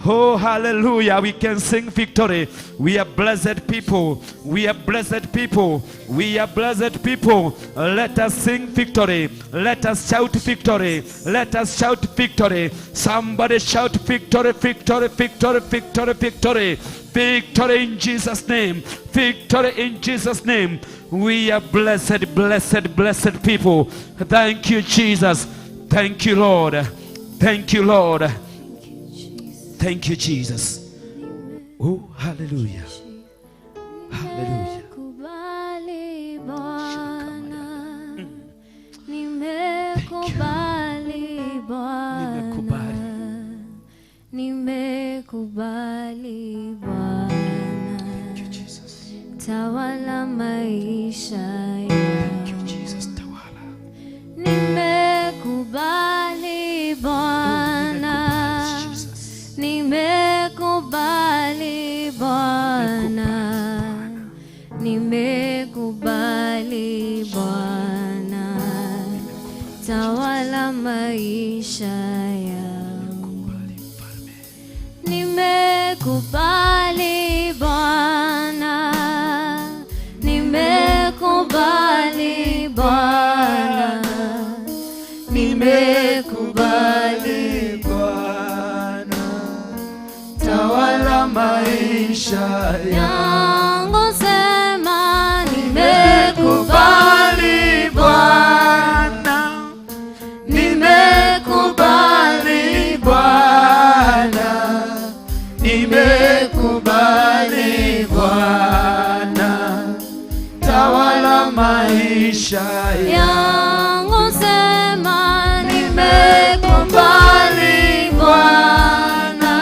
Speaker 6: Oh, hallelujah. We can sing victory. We are blessed people. We are blessed people. We are blessed people. Let us sing victory. Let us shout victory. Let us shout victory. Somebody shout victory, victory, victory, victory, victory. Victory in Jesus' name. Victory in Jesus' name. We are blessed, blessed, blessed people. Thank you, Jesus. Thank you, Lord. Thank you, Lord. Thank you, Jesus. Oh, hallelujah. Hallelujah.
Speaker 2: Nimekubali Bwana, nimekubali Bwana, nimekubali Bwana,
Speaker 5: Thank you, Jesus.
Speaker 2: tawala maisha yangu.
Speaker 5: Thank you, Jesus. Tawala.
Speaker 2: Nimekubali Bwana,
Speaker 5: Jesus.
Speaker 2: nimekubali Bwana, nimekubali Bwana, tawala maisha yangu. Nimekubali Bwana, nimekubali Bwana, nimekubali
Speaker 5: Bwana, tawala maisha
Speaker 2: yangu, sema nimekubali
Speaker 5: Bwana, nimekubali Bwana, nimekubali Bwana, tawala maisha
Speaker 2: yangu, sema nimekubali Bwana,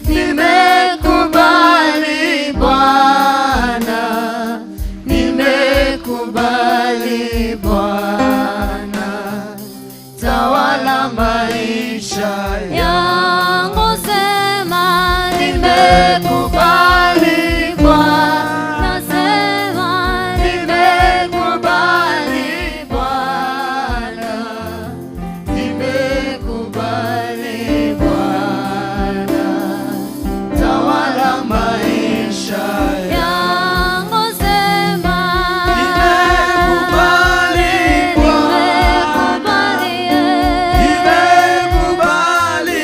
Speaker 5: nimekubali Bwana, nimekubali Bwana, tawala maisha
Speaker 2: yangu, sema nimekubali Bwana, sema
Speaker 5: nimekubali Bwana, nimekubali Bwana, tawala maisha
Speaker 2: yangu, sema
Speaker 5: nimekubali Bwana,
Speaker 2: nimekubali
Speaker 5: nimekubali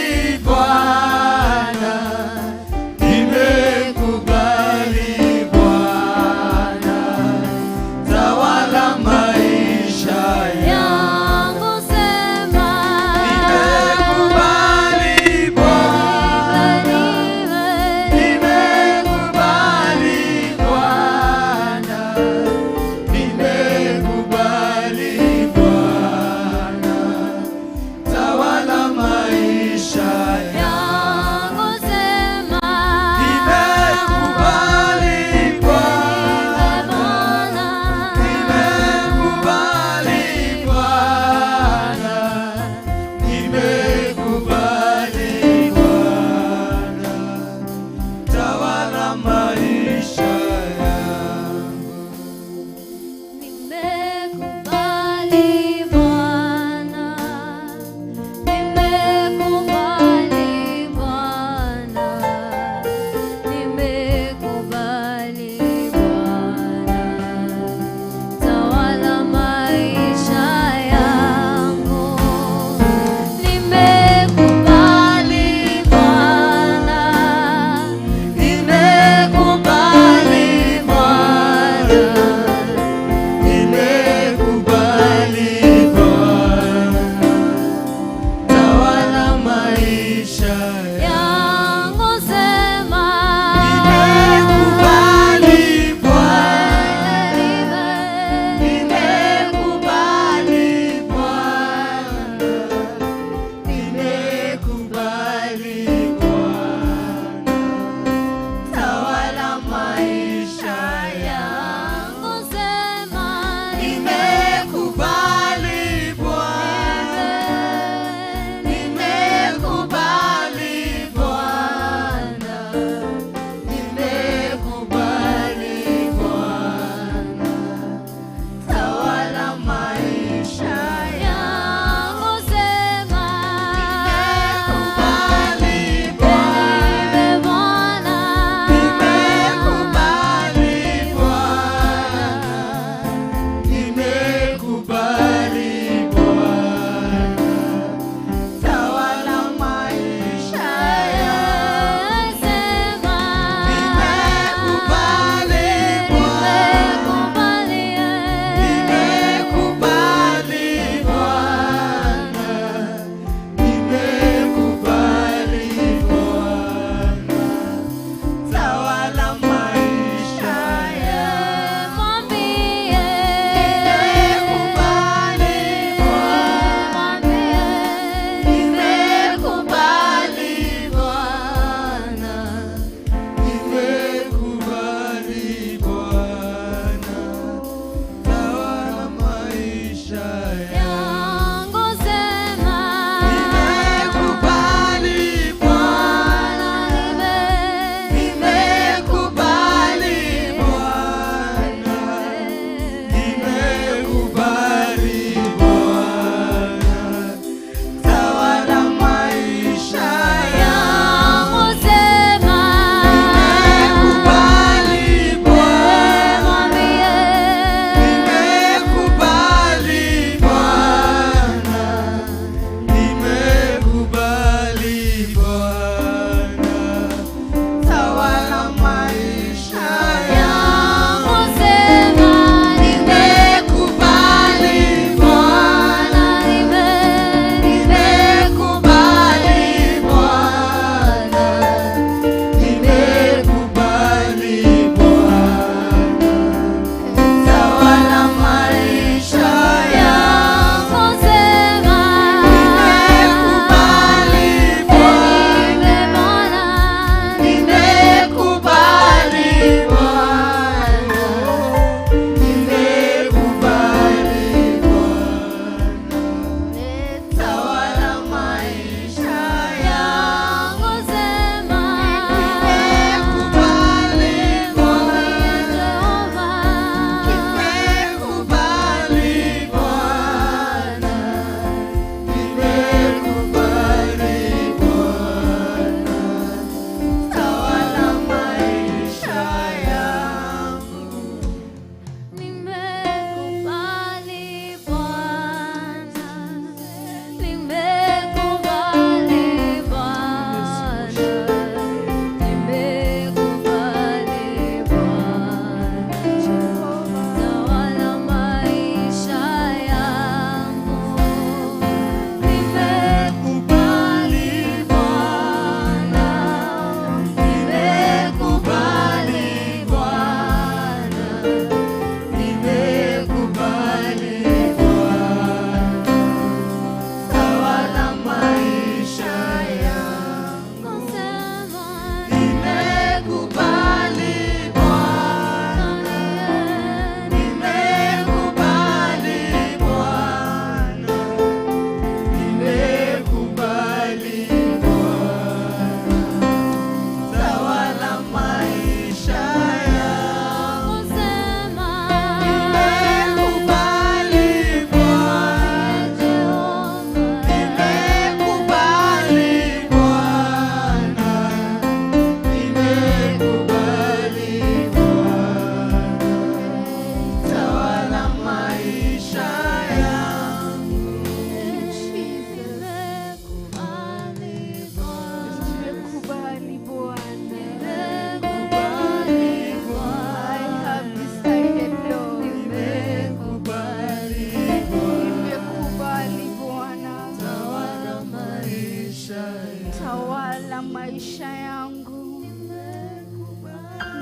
Speaker 3: Tawala maisha yangu.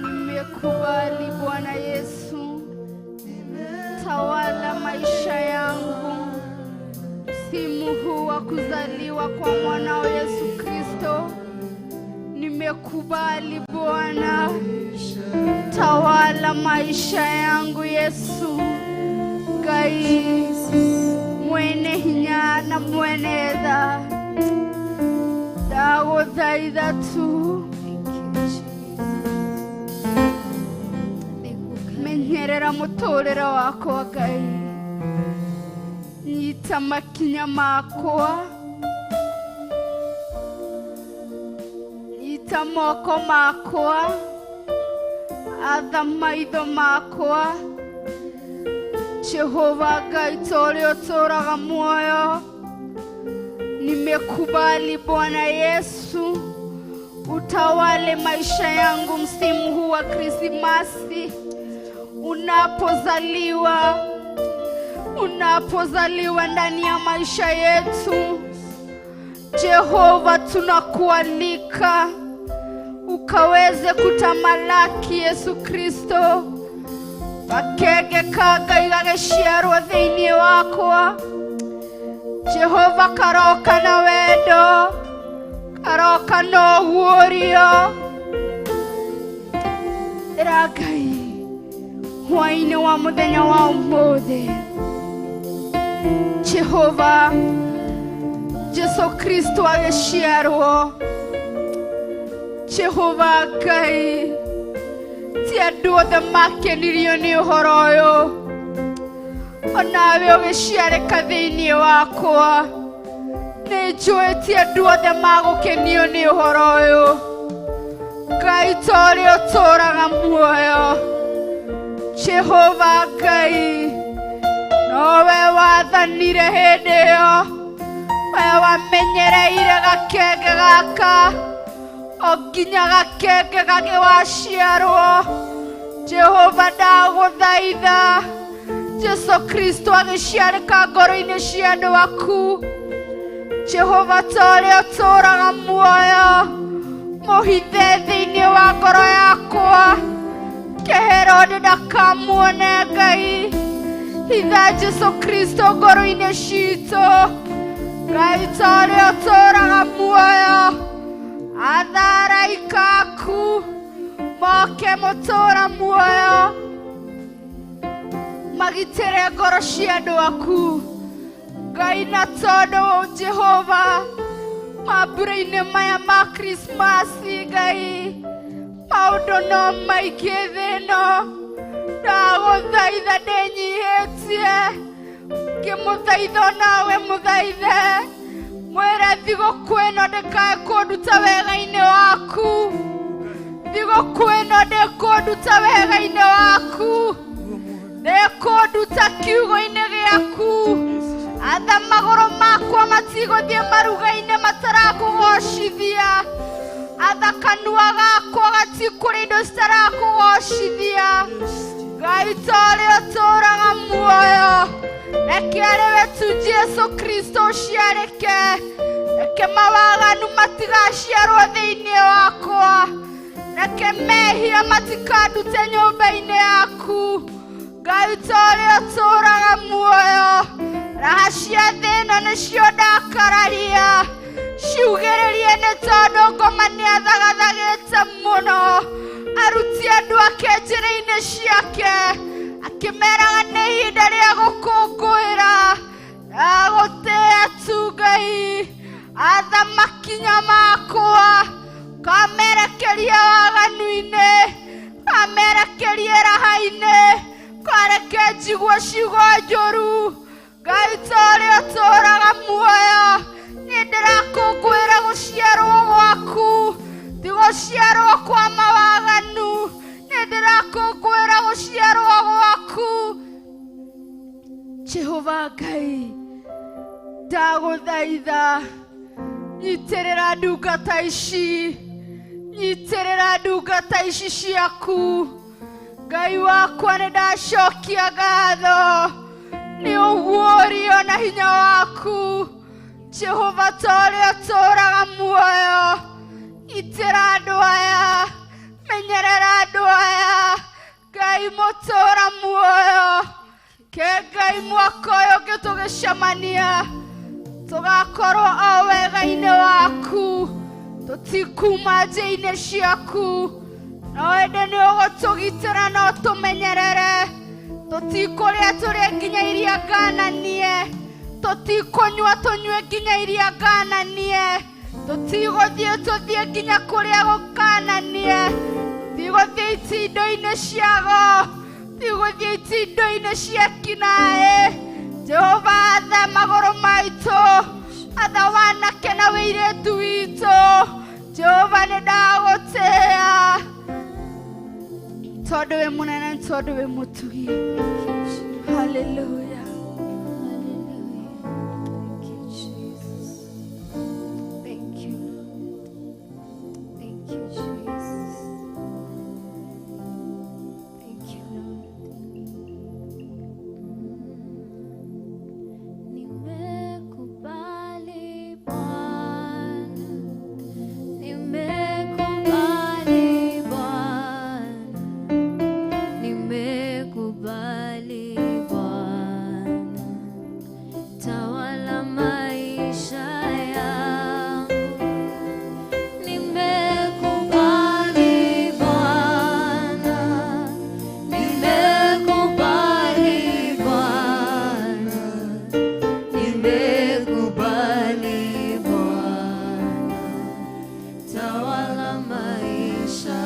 Speaker 3: Nimekubali Bwana Yesu, tawala maisha yangu. Msimu huu wa kuzaliwa kwa mwanao Yesu Kristo, nimekubali Bwana, tawala maisha yangu Yesu. Ngai mwene hinya na mwene tha, ndagũthaitha tu, menyerera mũtũrĩre wakwa Ngai, nyita makinya makwa, nyita moko makwa, atha maitho makwa. Jehova Ngai ta ũrĩa ũtũũraga muoyo, nimekubali Bwana Yesu, utawale maisha yangu msimu huu wa Krismasi. Unapozaliwa, unapozaliwa ndani ya maisha yetu, Jehova tunakualika ukaweze kutamalaki Yesu Kristo. Gakenge ka Ngai gagĩciarwo thĩinĩ wakwa, Jehova karoka na wendo, karoka na ũguũrio. Ĩra Ngai hwaĩ-inĩ wa mũthenya wa ũmũthĩ, Jehova Jesu Kristo agĩciarwo. Jehova Ngai, ti andũ othe makenirio nĩ ũhoro ũyũ, onawe ũgĩciarĩka thĩinĩ wakwa. Nĩ njũĩ ti andũ othe magũkenio nĩ ũhoro ũyũ. Ngai ta ũrĩa ũtũũraga muoyo, Jehova Ngai, nowe wathanire hĩndĩ ĩyo, we wamenyereire gakenge gaka o nginya gakenge gagĩwaciarwo. Jehova ndagũthaitha, Jesu Kristo agĩciarĩka ngoro-inĩ cia andũ aku. Jehova ta ũrĩa ũtũũraga muoyo, mũhithe thĩinĩ wa ngoro yakwa, Kĩherode ndakamuone Ngai. Hitha Jesu Kristo ngoro-inĩ citũ. Ngai ta ũrĩa ũtũũraga muoyo, atha araika aku moke mũtũũra muoyo, magitĩre ngoro cia andũ aku. Ngai, na tondũ Jehova mambura-inĩ maya ma Krismasi, Ngai maũndũ no maingĩ thĩ ĩno, ndagũthaitha ndĩnyihĩtie, ngĩmũthaitha onawe mũthaithe, mwĩre thigũkũ ĩno ndĩkae kũnduta wega-inĩ waku, thigũkũ ĩno ndĩkũnduta wega-inĩ waku, ndĩkũnduta kiugo-inĩ gĩaku. Atha magũrũ makwa matigũthiĩ maruga-inĩ matarakũgocithia, atha kanua gakwa gatikũrĩa indo citarakũgocithia. Ngai ta ũrĩa ũtũũraga muoyo, reke arĩ we tu Jesu Kristo ũciarĩke, reke mawaganu matigaciarwo thĩinĩ wakwa, reke mehia matikandute nyũmba-inĩ yaku. Ngai ta ũrĩa ũtũũraga muoyo, raha cia thĩ ĩno nĩcio ndakararia, ciugĩrĩrie nĩ tondũ ngoma nĩathagathagĩte mũno. Aruti andũ ake njĩra-inĩ ciake, akĩmeraga nĩ ihinda rĩa gũkũngũĩra. Ndagũtĩĩa tu Ngai, atha makinya makwa, kamerekeria waganu-inĩ, kamerekerie raha-inĩ, kareke njigue ciugo njũru. Ngai ta ũrĩa ũtũũraga muoyo, nĩ ndĩrakũngũĩra gũciarwo gwaku, ti gũciarwo kwa mawaganu, nĩ ndĩrakũngũĩra gũciarwo gwaku. Jehova Ngai, ndagũthaitha, nyitĩrĩra ndungata ici, nyitĩrĩra ndungata ici ciaku. Ngai wakwa nĩ ndacokia ngatho nĩ ũguũrio na hinya waku. Jehova ta ũrĩa ũtũũraga muoyo, Mũtũra muoyo. Ke Ngai mwaka ũyũ ũngĩ tũgĩcemania tũgakorwo o wega-inĩ waku, tũtikuma njĩ-inĩ ciaku, no ĩndĩ nĩ ũgũtũgitĩra na ũtũmenyerere. Tũtikũrĩa tũrĩe nginya iria ngananie, tũtikũnyua tũnyue nginya iria ngananie, tũtigũthiĩ tũthiĩ nginya kũrĩa gũkananie, tigũthiĩ itindo-inĩ ciago, tigũthiĩ itindo-inĩ cia kinaĩ. Jehova atha magũrũ maitũ, atha wanake na wĩirĩtu witũ. Jehova nĩ ndagũtĩĩa tondũ wĩ mũnene, tondũ wĩ mũtugi. Hallelujah.
Speaker 2: Thank you, Jesus. Thank you, Lord. Thank you, Jesus. Thank you, Lord. Nimekubali Bwana, nimekubali Bwana, nimekubali Bwana, tawala maisha yangu. Nimekubali Bwana, nimekubali Bwana, nimekubali Bwana, tawala maisha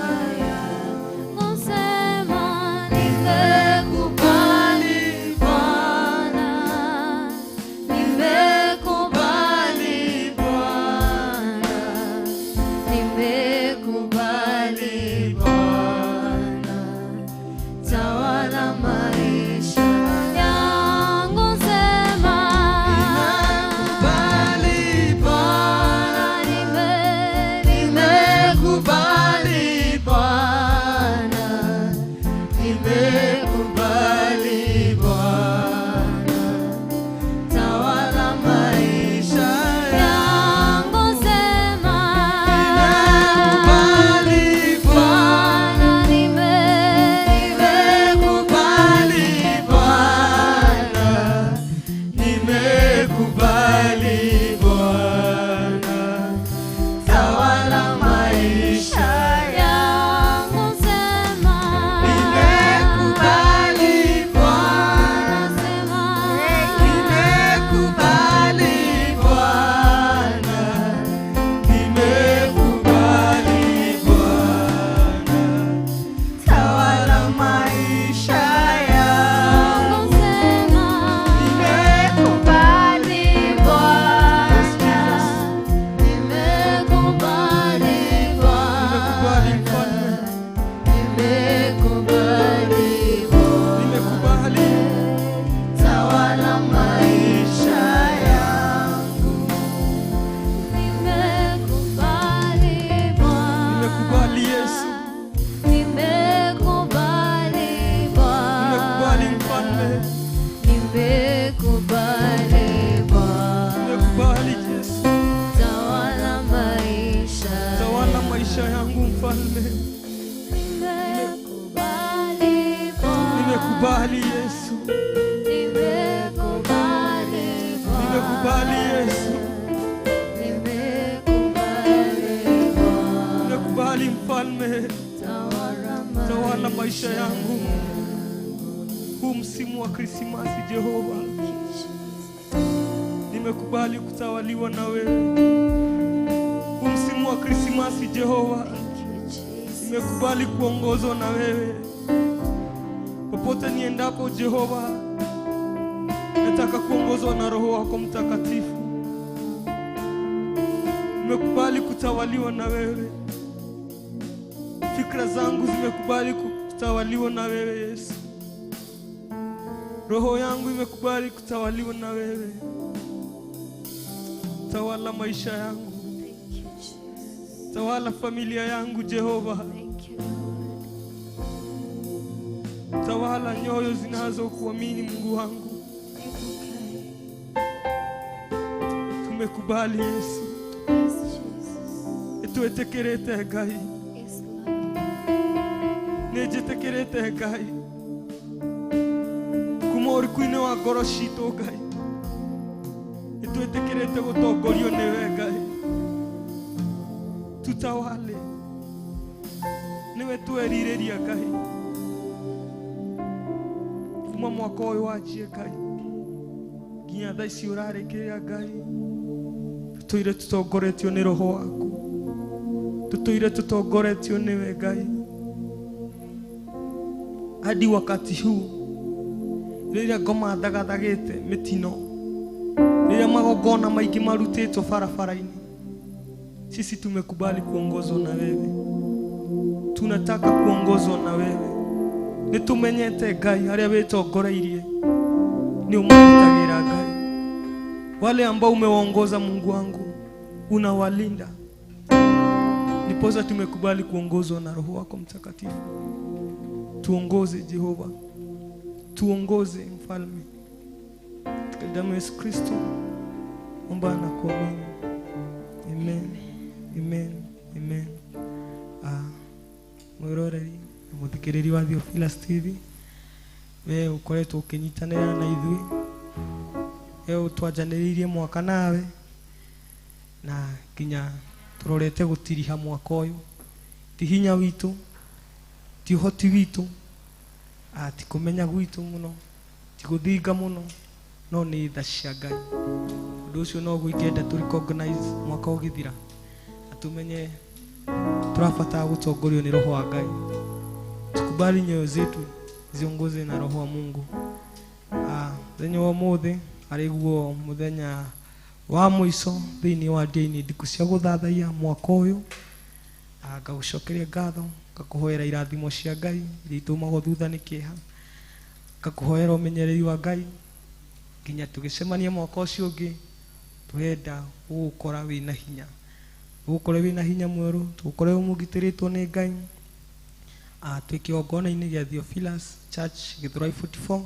Speaker 2: yangu. Sema nimekubali Bwana, nimekubali Bwana, nimekubali Bwana, tawala maisha yangu. Sema
Speaker 4: Nimekubali Bwana,
Speaker 2: nimekubali
Speaker 4: Bwana, nimekubali Bwana, tawala maisha
Speaker 2: yangu. Sema
Speaker 4: Nimekubali Bwana,
Speaker 2: Bwana,
Speaker 4: nimekubali Bwana, nimekubali Bwana, tawala maisha
Speaker 2: yangu. Sema
Speaker 4: Nimekubali Bwana,
Speaker 2: sema
Speaker 4: nimekubali Bwana, nimekubali Bwana, tawala maisha yangu.
Speaker 2: Sema
Speaker 4: Nimekubali
Speaker 2: Bwana, nimekubali
Speaker 4: Nimekubali
Speaker 2: Bwana,
Speaker 4: Mfalme,
Speaker 2: nimekubali Bwana,
Speaker 4: nimekubali
Speaker 2: tawala maisha
Speaker 4: yangu.
Speaker 2: Nimekubali Bwana,
Speaker 4: Nimekubali Yesu,
Speaker 2: nimekubali Bwana,
Speaker 4: nimekubali Mfalme,
Speaker 2: nimekubali Bwana,
Speaker 4: nimekubali Yesu,
Speaker 2: tawala maisha
Speaker 4: tawala maisha yangu Mfalme.
Speaker 2: Nimekubali Bwana,
Speaker 4: Nimekubali Yesu,
Speaker 2: nimekubali Bwana,
Speaker 4: nimekubali Yesu,
Speaker 2: nimekubali Bwana,
Speaker 4: nimekubali Mfalme,
Speaker 2: tawala
Speaker 4: tawala maisha yangu huu msimu wa Krismasi. Jehova, nimekubali kutawaliwa na wewe huu msimu wa Krismasi. Jehova, nimekubali kuongozwa na wewe popote niendapo. Jehova, nataka kuongozwa na Roho wako Mtakatifu. Nimekubali kutawaliwa na wewe, fikra zangu zimekubali kutawaliwa na wewe Yesu. Roho yangu imekubali kutawaliwa na wewe. Tawala maisha yangu,
Speaker 3: Thank you, Jesus.
Speaker 4: tawala familia yangu Jehova,
Speaker 3: Thank you, Lord.
Speaker 4: tawala nyoyo zinazokuamini Mungu wangu.
Speaker 3: Okay.
Speaker 4: Tumekubali Yesu,
Speaker 3: Yes, Jesus.
Speaker 4: twetekerete Ngai,
Speaker 3: Yes, Lord.
Speaker 4: nĩnjĩtĩkĩrĩte Ngai. Kuma ũriku-inĩ wa ngoro citũ Ngai, nĩtwĩtĩkĩrĩte gũtongorio nĩwe Ngai. Tutawale, nĩwe twerirĩria Ngai. Kuma mwaka ũyũ wanjie Ngai nginya thaa ici ũrarĩkĩrĩria Ngai, tũtũire tũtongoretio nĩ roho waku, tũtũire tũtongoretio nĩwe Ngai hadi wakati huu. Rĩrĩa ngoma thagathagĩte mĩtino, rĩrĩa magongona maingĩ marutĩtwo barabara-inĩ, sisi tumekubali kuongozwa na wewe. Tunataka kuongozwa na wewe. Nĩtũmenyete Ngai harĩa wĩtongoreirie nĩ ũmarutagĩra Ngai. Wale ambao umewaongoza Mungu wangu unawalinda. Niposa tumekubali kuongozwa na Roho wako Mtakatifu. Tuongoze Jehova, tuongoze Mfalme. Katika damu ya Yesu Kristo omba na kuamini. Amen. Amen. Amen. Mwiroreri na muthikiriri wa Theophilus TV, we ukoretwo ukinyitanĩra na ithuĩ, we ũtwanjanĩrĩirie mwaka nawe na nginya tũrorete gũtiriha mwaka ũyũ. Ti hinya witũ, ti ũhoti witũ, ti kũmenya gwitũ mũno, ti gũthinga mũno, no nĩ tha cia Ngai. Ũndũ ũcio noguo ingĩenda tũ recognize mwaka ũgĩthira, na tũmenye tũrabatara gũtongorio nĩ Roho wa Ngai. Tukubali nyoyo zetu ziongoze na Roho wa Mungu. Mũthenya wa ũmũthĩ arĩguo mũthenya wa mũico thĩinĩ wa ndini ndiku cia gũthathaiya mwaka ũyũ. Ngagũcokeria ngatho, ngakũhoera irathimo cia Ngai iria itũmagwo thutha nĩ kĩeha, ngakũhoera ũmenyereri wa Ngai nginya tũgĩcemania mwaka ũcio ũngĩ. Tũrenda gũgũkora wĩna hinya, tũgũkore wĩna hinya mwerũ, tũgũkore ũmũgitĩrĩtwo nĩ Ngai. Twĩ kĩgongona-inĩ gĩa Theophilus Church Githurai 44,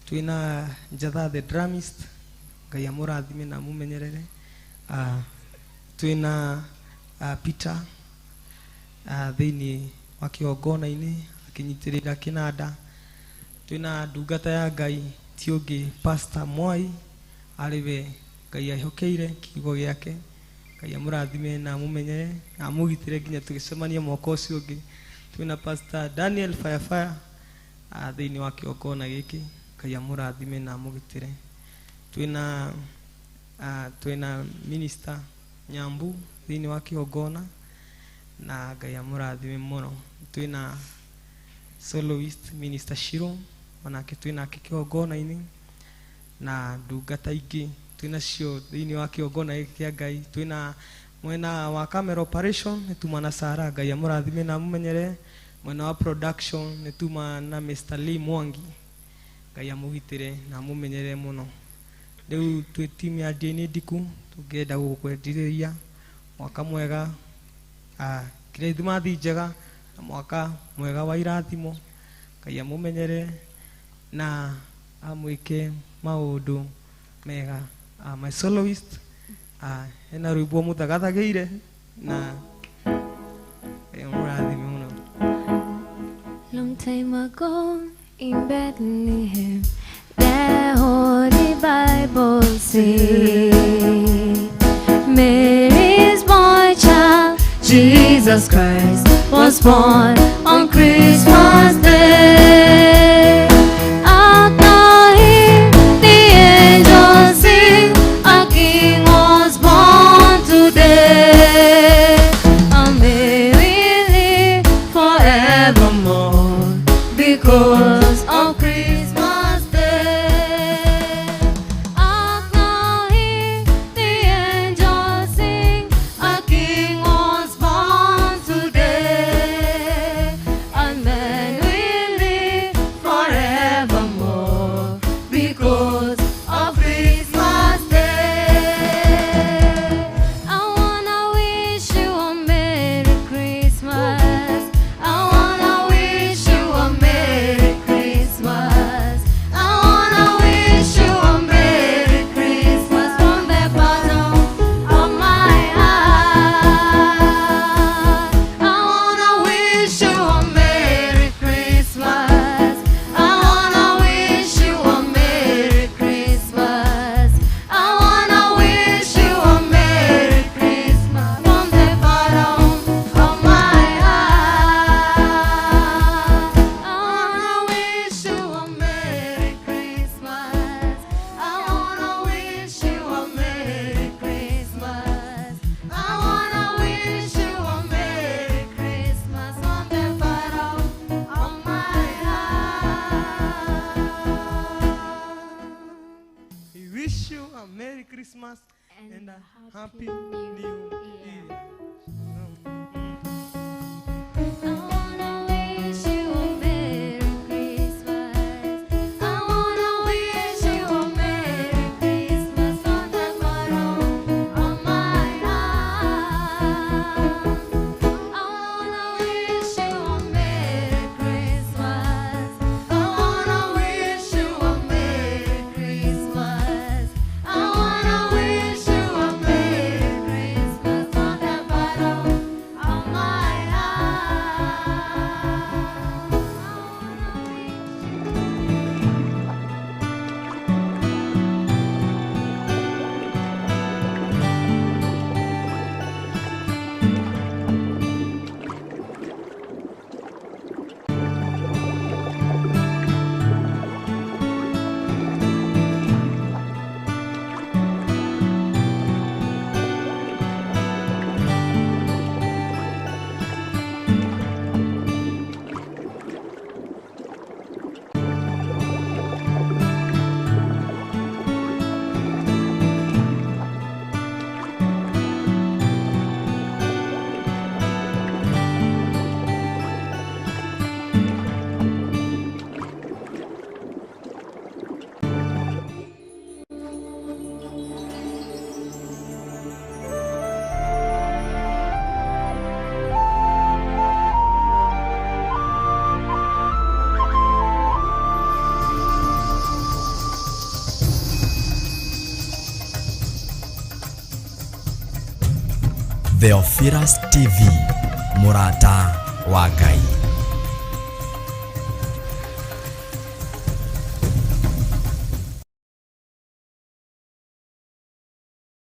Speaker 4: twĩna Njatha the drummist, Ngai amũrathime na amũmenyerere. Twĩna Peter thĩinĩ wa kĩgongona-inĩ akĩnyitĩrĩra kĩnanda. Twĩna ndungata ya Ngai ti ũngĩ Pastor Mwai, arĩ we Ngai ehokeire kiugo gĩake. Ngai amũrathime na amũmenyere na amũgitĩre nginya tũgĩcemania mwaka ũcio ũngĩ. Twĩna Pastor Daniel Firefire thĩinĩ wa kĩgongona gĩkĩ, Ngai amũrathime na amũgitĩre. Twĩna Minister Nyambu thĩinĩ wa kĩgongona na Ngai amũrathime mũno. Twĩna soloist Minister Shiro, onake twĩnake kĩgongona-inĩ, na ndungata ingĩ twĩnacio thĩinĩ wa kĩgongona gĩkĩ kĩa Ngai. Twĩna mwena wa camera operation nĩ tuma na Sara, Ngai amũrathime na amũmenyere. Mwena wa production nĩ tuma na Mr. Lee Mwangi, Ngai amũgitĩre na amũmenyere mũno. Rĩu twĩ timu ya DNA Ndiku tũngĩenda gũgũkwendirĩria mwaka mwega, Kirithimathi njega na mwaka mwega wa irathimo. Ngai amũmenyere na amwĩke maũndũ mega. My soloist hena rwĩmbo mũthagathagĩire na Ngai amũrathime mũno.
Speaker 2: Long time ago in Bethlehem, the Holy Bible says, Mary's boy child, Jesus Christ, was born on Christmas Day. Out now hear the angels sing, a King was born today. And may we live forevermore because of Christmas Day. Out now hear the angels sing, a King was born today.
Speaker 4: a happy new year.
Speaker 2: I wanna wish you a Merry Christmas. I wanna wish you a Merry Christmas from the bottom of my heart. I wanna wish you a Merry Christmas. I wanna wish you a Merry Christmas. I wanna wish you a Merry Christmas from the bottom of my heart. I wanna wish you.
Speaker 7: Theophilus TV, mũrata wa Ngai.